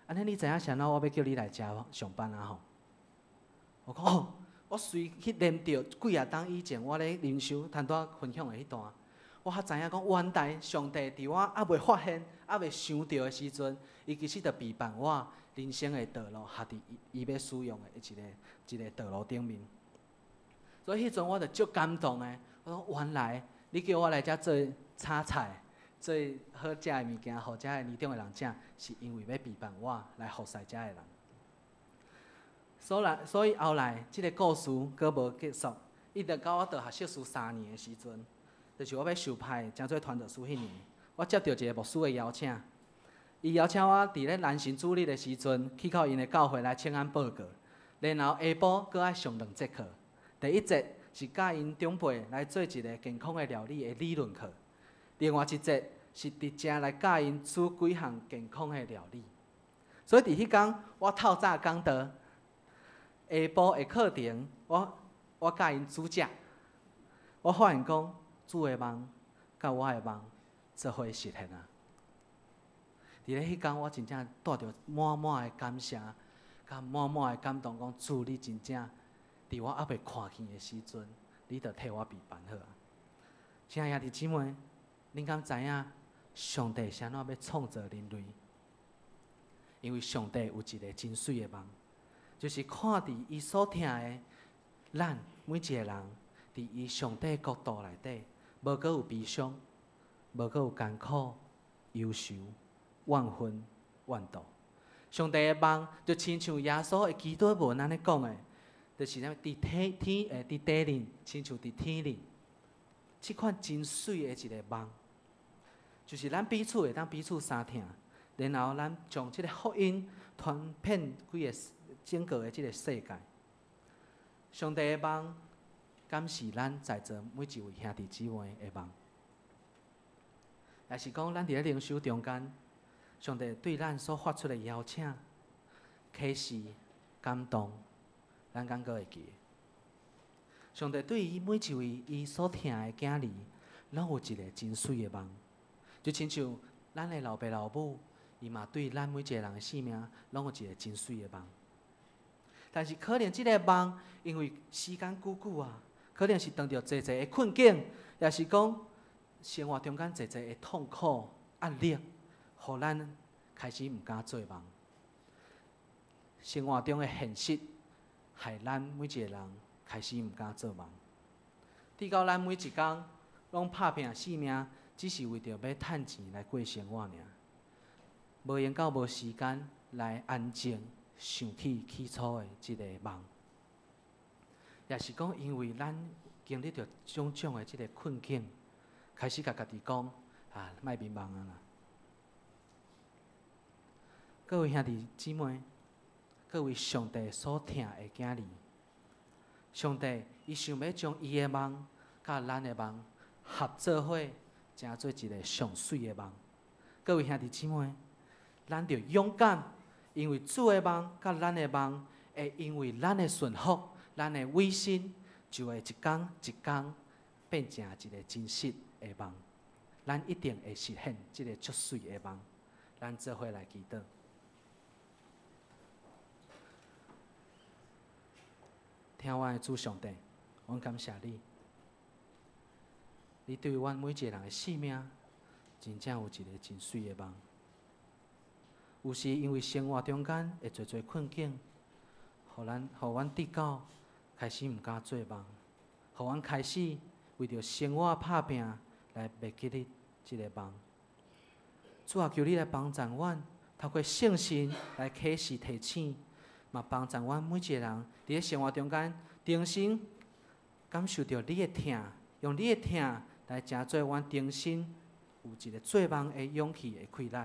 按呢你知影啥物？我欲叫你來遮上班啊吼？我講哦，我隨去連著幾仔冬以前，我咧靈修頭拄仔分享的彼段，我才知影講，原來上帝佇我猶未發現、猶未想著的時陣，伊其實就備辦我人生的道路，合佇伊欲使用的一个一个道路頂面。所以彼陣我就足感動的，我講原來你叫我來遮做炒菜，做好食的物件，予遮的年長的人食，是因為欲備辦我來服侍遮的人。所以後來這个故事閣無結束，一直到我蹛學碩士3年的時陣，就是我欲受派成做傳道師彼年，我接著一个牧師的邀請，伊邀請我佇咧南神主日的時陣，去到𪜶的教會來請安報告，然後下晡閣愛上兩節課。第一節是教𪜶長輩來做一个健康的料理的理論課，另外一節是佇遮來教𪜶煮幾項健康的料理。所以伫彼工，我透早讲道，下晡的课程，我教𪜶煮食。我发现讲，主的梦佮我的梦做伙实现啊！伫咧彼工，我真正带著满满的感谢，佮满满的感动，讲主你真正伫我犹未看见的时阵，你就替我备办好啊！亲爱兄弟姊妹，恁敢知影上帝是按怎欲创造人类？因为上帝有一个真媠的梦，就是看伫伊所疼的咱每一个人，伫伊上帝国度内底，无阁有悲伤，无阁有艰苦、忧愁、怨恨、怨妒。上帝的梦就亲像耶稣的祈祷文按呢讲的，就是啥物？伫天天伫地里，亲像伫天里。这款真媠的一个梦，就是咱彼此会当彼此相疼，然后咱将这个福音传遍规个整个的这个世界。上帝的梦，敢是咱在座每一位兄弟姊妹的梦？也是讲，咱伫咧灵修中间，上帝对咱所发出的邀请、启示、感动，咱敢阁会记？上帝对伊每一位伊所疼的囝儿，拢有一个真媠的梦，就亲像咱的老爸老母，伊嘛对咱每一个人的生命，拢有一个真媠的梦。但是可能这个梦，因为时间久久啊，可能是碰著济济的困境，也是讲生活中间济济的痛苦、压力，予咱开始毋敢做梦。生活中的现实，害咱每一个人开始毋敢做梦。直到咱每一工拢拍拼性命，只是为著欲趁钱来过生活尔，无闲到无时间来安静想起起初的这个梦。也是讲，因为咱经历著种种的这个困境，开始共家己讲啊，莫迷茫啊啦。各位兄弟姊妹，各位上帝所疼的囝儿，上帝伊想欲将伊的梦佮咱的梦合做伙，成做一个上媠的梦。各位兄弟姊妹，咱著勇敢，因为主的梦佮咱的梦，会因为咱的顺服、咱的委身，就会一工一工变成一个真实的梦。咱一定会实现这个足媠的梦。咱做伙来祈祷。疼阮的主上帝，阮感谢你，你对阮每一个人的生命，真正有一个真媠的梦。有时因为生活中间会济济困境，予阮得到开始毋敢做梦，予阮开始为著生活拍拚来袂记得这个梦。主啊，求你来帮助阮，透过圣神来启示提醒，嘛帮助阮每一个人伫咧生活中间，重新感受著你的疼，用你的疼来成做阮重新有一个做梦的勇气的气力。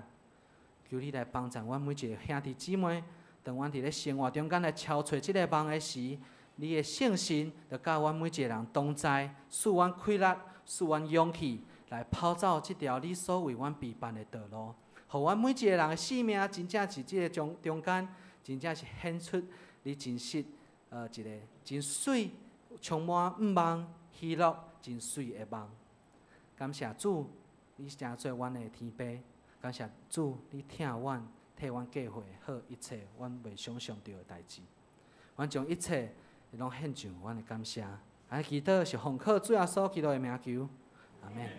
求你来帮助阮每一个兄弟姊妹，当阮伫咧生活中间来敲揣这个梦的时，你的圣神就佮阮每一个人同在，赐阮气力，赐阮勇气，来跑走这条你所为阮备办的道路，予阮每一个人的生命真正是这个中间，真正是显出你真实，一个真媠、充满向望、喜乐、真媠的梦。感谢主，你成做阮的天父。感谢主，你疼阮，替阮计划好一切阮袂想象著的代志。阮将一切拢献上阮的感谢。啊，祈祷是奉靠主耶稣基督的名求，阿们。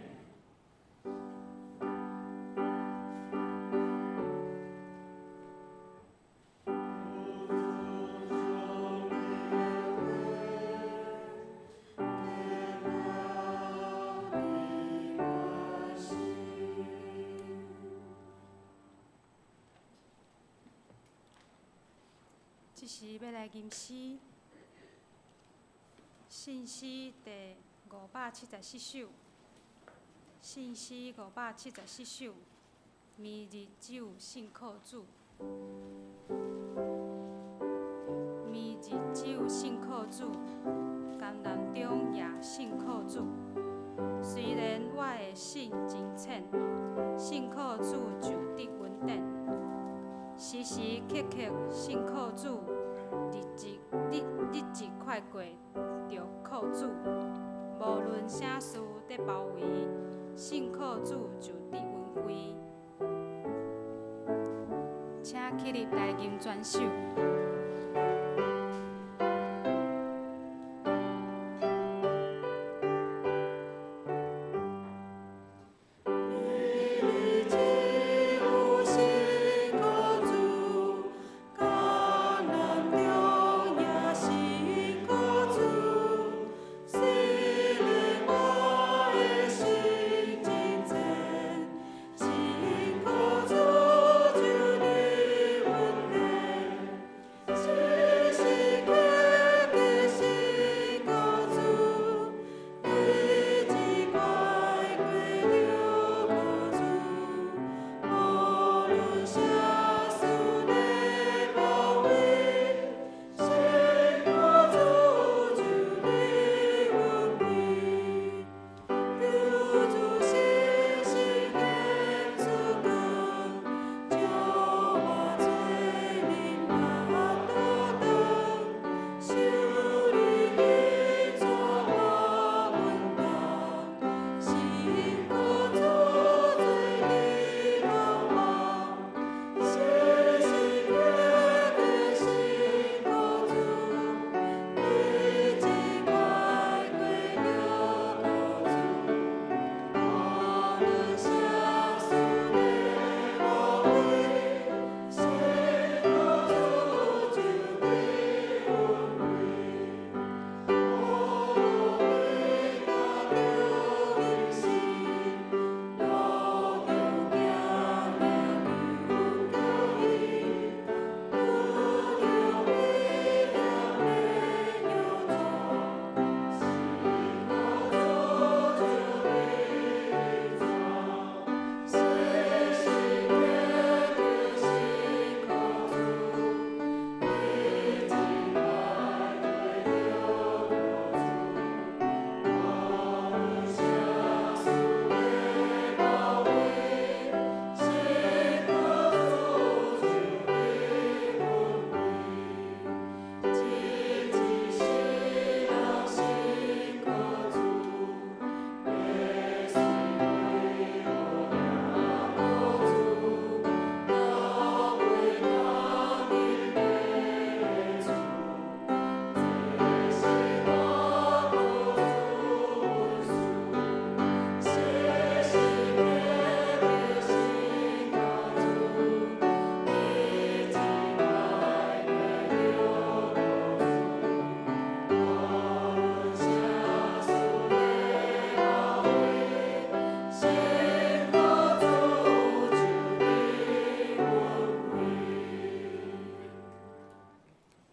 这时欲来吟诗，信诗第574首，信诗574首，明日只有信靠主，明日只有信靠主，艰难中也信靠主。虽然我的信真浅，信靠主就得恩典。時時刻刻信靠主，日子日日子快過，著靠主。無論啥事佇包圍，信靠主就得恩惠。請起立來吟全首。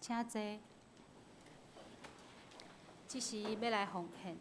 請坐。這時欲來奉獻。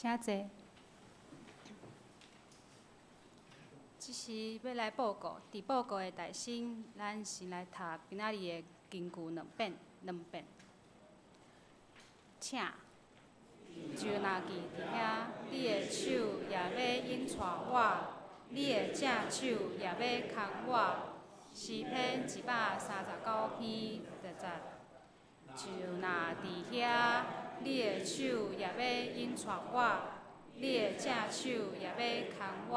請坐。這是欲來報告，佇報告的大先，咱先來讀今仔日的經句兩遍，兩遍。請。就若記佇遐，你的手也欲引帶我，你的正手也欲牽我。詩篇139篇10節。就若佇遐，你的手也欲引帶我，你的正手也欲牽我。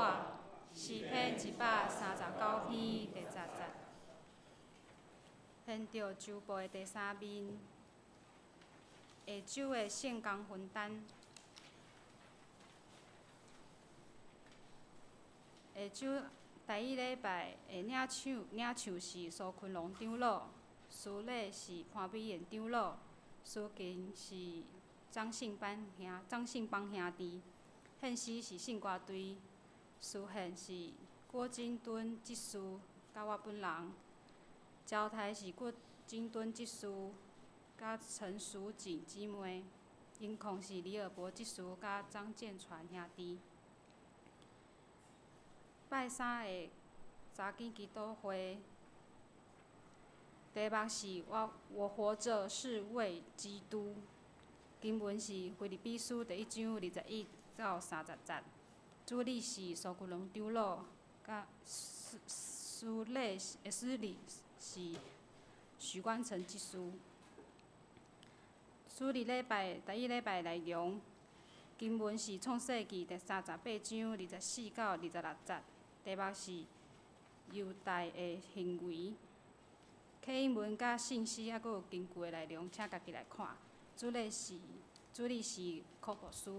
詩篇139篇第10節。现著周报的第三面，下周的圣工分担。下周第一礼拜的领袖领袖是苏坤龙长老，司礼是潘美燕长老，司琴是张信班兄张信邦兄弟，献诗是圣歌队。司献是郭金敦执事，佮我本人；招待是郭金敦执事，佮陈淑锦姊妹；音控是李尔博执事，佮张建传兄弟。拜三的查经祈祷会，题目是我我活著是為基督。經文是腓立比書第一章21到30節。主禮是蘇坤龍長老，佮司司禮司禮是許冠成執事。主日禮拜第一禮拜內容，經文是創世記第38章24到26節，題目是猶大的行為。啟英文佮信息猶閣有經句的內容，請家己來看。主禮是主禮是柯博士。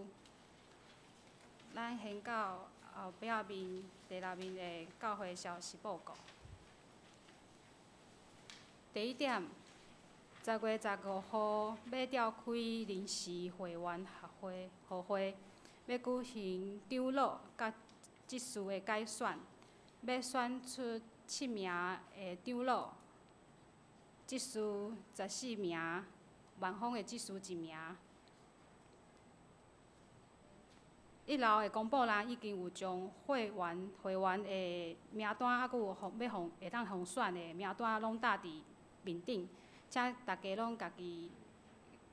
咱先到後壁面第六面的教會消息報告。第一點，10月15號欲召開臨時會員合會合會，欲舉行長老佮執事的改選，欲選出七名的長老，執事14名，萬豐的執事一名。一樓的公布欄已經有將會員會員的名單，猶閣有予欲予會當予選的名單，攏貼佇面頂，請大家攏家己，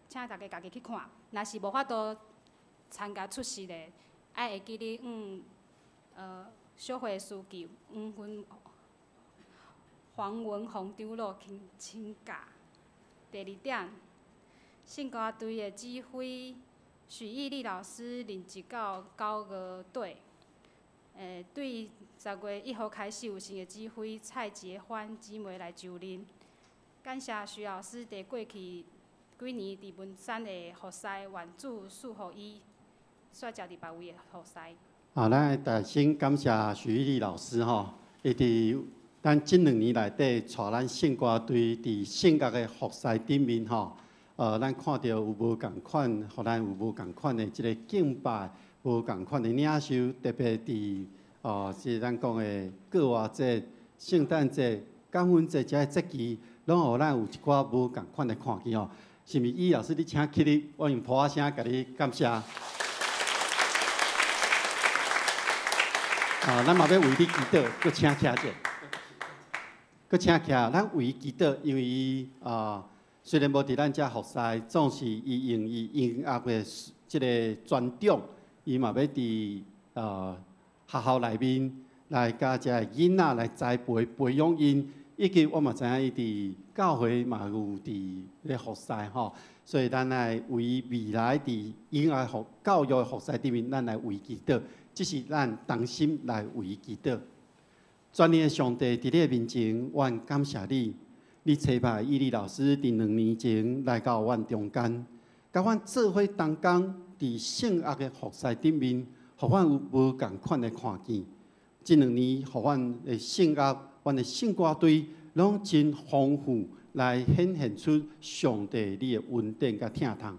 請大家家己去看。若是無法度參加出席的，愛會記得小會書記黃文黃文宏長老請請假。第二點，聖歌隊的指揮許義立老師任職到9月底，對10月1號開始有新的指揮蔡潔歡姊妹來就任。感謝徐老師佇過去幾年佇文山的服侍，願主賜福伊，煞接佇別位的服侍。啊，咱大先感謝許義立老師吼，伊佇咱這兩年內底帶咱聖歌隊佇聖樂的服侍頂面吼。咱看著有無仝款，予咱有無仝款的這个敬拜，無仝款的領袖，特別佇哦，是咱講的過活節、聖誕節、感恩節這个節期，攏予咱有一寡無仝款的看見吼。是毋是？伊老師，你請起立，我用噗仔聲共你感謝。啊，咱嘛欲為你祈禱，閣請徛者，閣請徛。咱為伊祈禱，因為伊啊。雖然無佇咱遮服侍，總是伊用伊音樂的這个專長，伊嘛欲佇學校內面來佮遮个囡仔來栽培培養𪜶，以及我嘛知影伊佇教會嘛有佇咧服侍吼，所以咱愛為未來佇音樂服教育的服侍頂面，咱來為祈禱，這是咱同心來為祈禱。全能的上帝佇你的面前，我感謝你。你差派伊利老師佇兩年前來到阮中間，佮阮做伙同工，佇聖樂的服侍頂面，予阮有無仝款的看見。這兩年，予阮的聖樂、阮的聖歌隊，攏真豐富，來顯現出上帝你的恩典佮疼痛。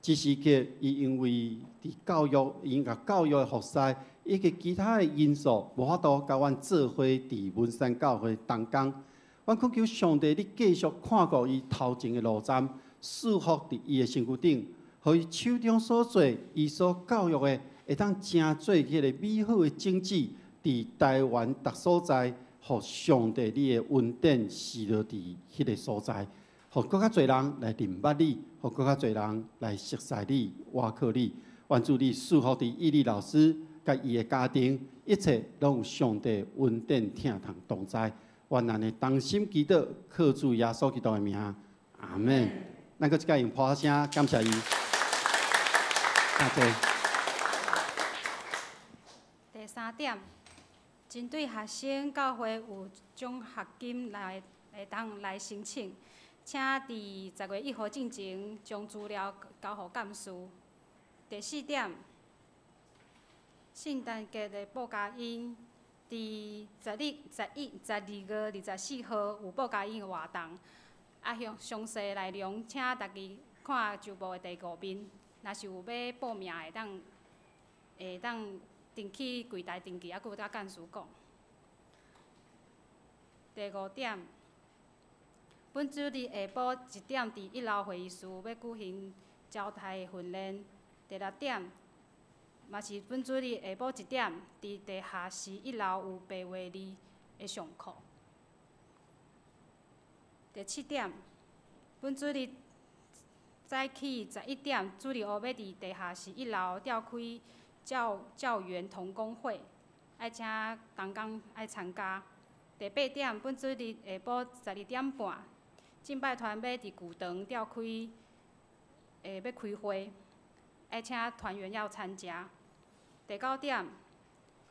只是叫伊因為佇教育、音樂教育的服侍，以及其他的因素，無法度佮阮做伙佇文山教會同工。阮懇求上帝，你繼續看顧伊頭前的路程，賜福佇伊的身軀頂，予伊手中所做，伊所教育的，會當成做彼个美好的種子，佇台灣逐所在，予上帝你的恩典賜落佇彼个所在，予閣較濟人來認捌你，予閣較濟人來熟似你、倚靠你。願主你賜福佇伊麗老師佮伊的家庭，一切攏有上帝恩典疼痛同在。願咱的同心祈禱，靠主耶穌基督的名，阿門。咱閣一擺用拍聲感謝伊，感謝。第三點，針對學生教會有獎學金來會當來申請，請佇10月1號進前將資料交予幹事。第四點，聖誕節的報佳音，佇11、12月24號有報佳音的活動，啊，詳詳細內容請大家看週報的第五面，若是有欲報名的，會當登去櫃台登記，抑閣有佮幹事講。第五點，本主日下晡1點佇一樓會議室欲舉行招待訓練。第六點，嘛是本主日下晡1點，佇地下室一樓有白話字的上課。第七點，本主日早起11點，主日學欲佇地下室一樓召開教員同工會，愛請同工愛參加。第八點，本主日下晡12點半，敬拜團欲佇舊堂召開，欲開會，愛請團員要參加。第九點，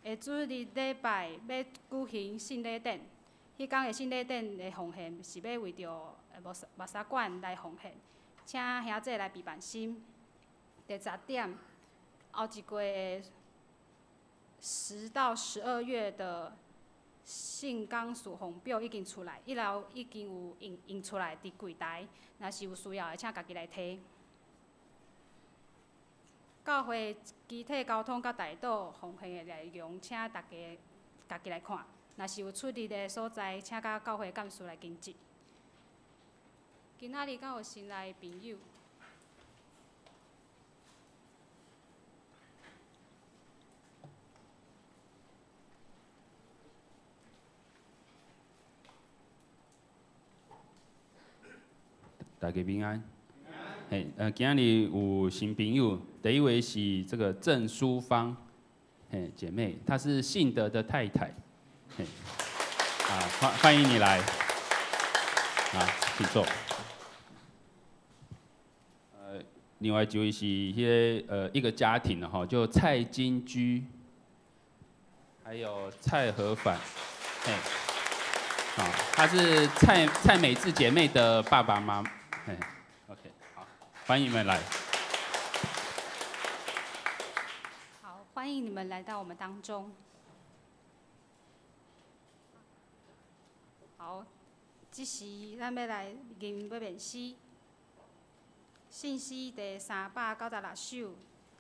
下主日禮拜欲舉行聖禮典，彼工的聖禮典的奉獻是欲為著牧師館來奉獻，請兄姊來備辦心。第十點，後一個月10到12月的信綱事奉表已經出來，一樓已經有印出來佇櫃台，若是有需要的，請家己來提。教會機體交通佮代禱奉獻的內容，請大家家己來看。若是有出入的所在，請佮教會幹事來跟進。今仔日敢有新來的朋友？大家平安。嘿，今日有新朋友，第一位是這個鄭淑芳，嘿，姐妹，她是信德的太太，嘿，啊，歡迎你來，啊，請坐。另外一位是彼個一個家庭吼，就蔡金居，還有蔡和凡，嘿，啊，他是蔡美智姐妹的爸爸媽媽，嘿。歡迎你們來。好，歡迎你們來到我們當中。好，這時咱欲來吟欲念詩，信詩第396首，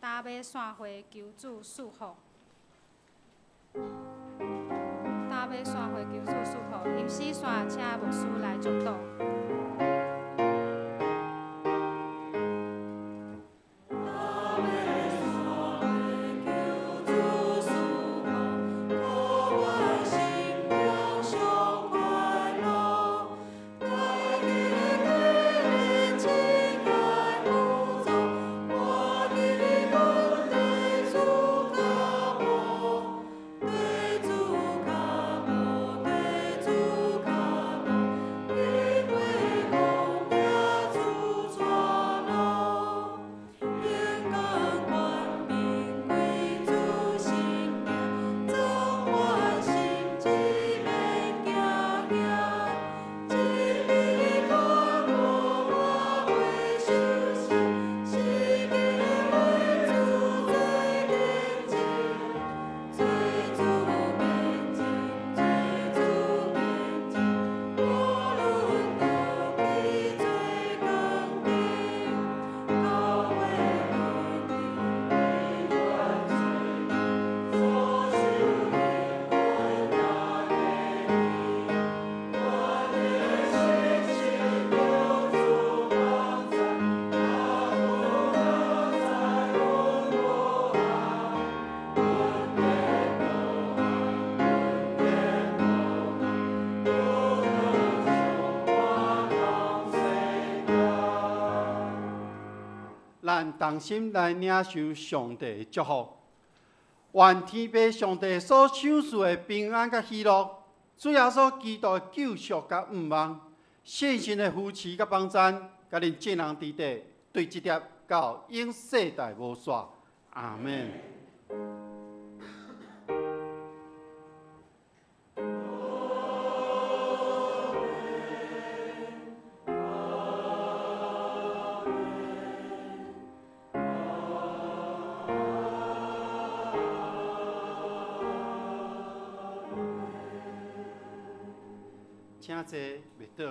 搭馬散花求主賜福。搭馬散花求主賜福，吟詩煞請牧師來祝禱。主咱同心來領受上帝的祝福。願天父上帝所賞賜的平安佮喜樂，主耶穌基督的救贖佮盼望，聖神的扶持佮幫贊，佮恁眾人佇底，對這粒到永世代無煞。阿們。請坐，袂倒。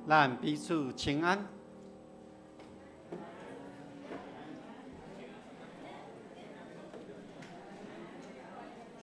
咱彼此請安。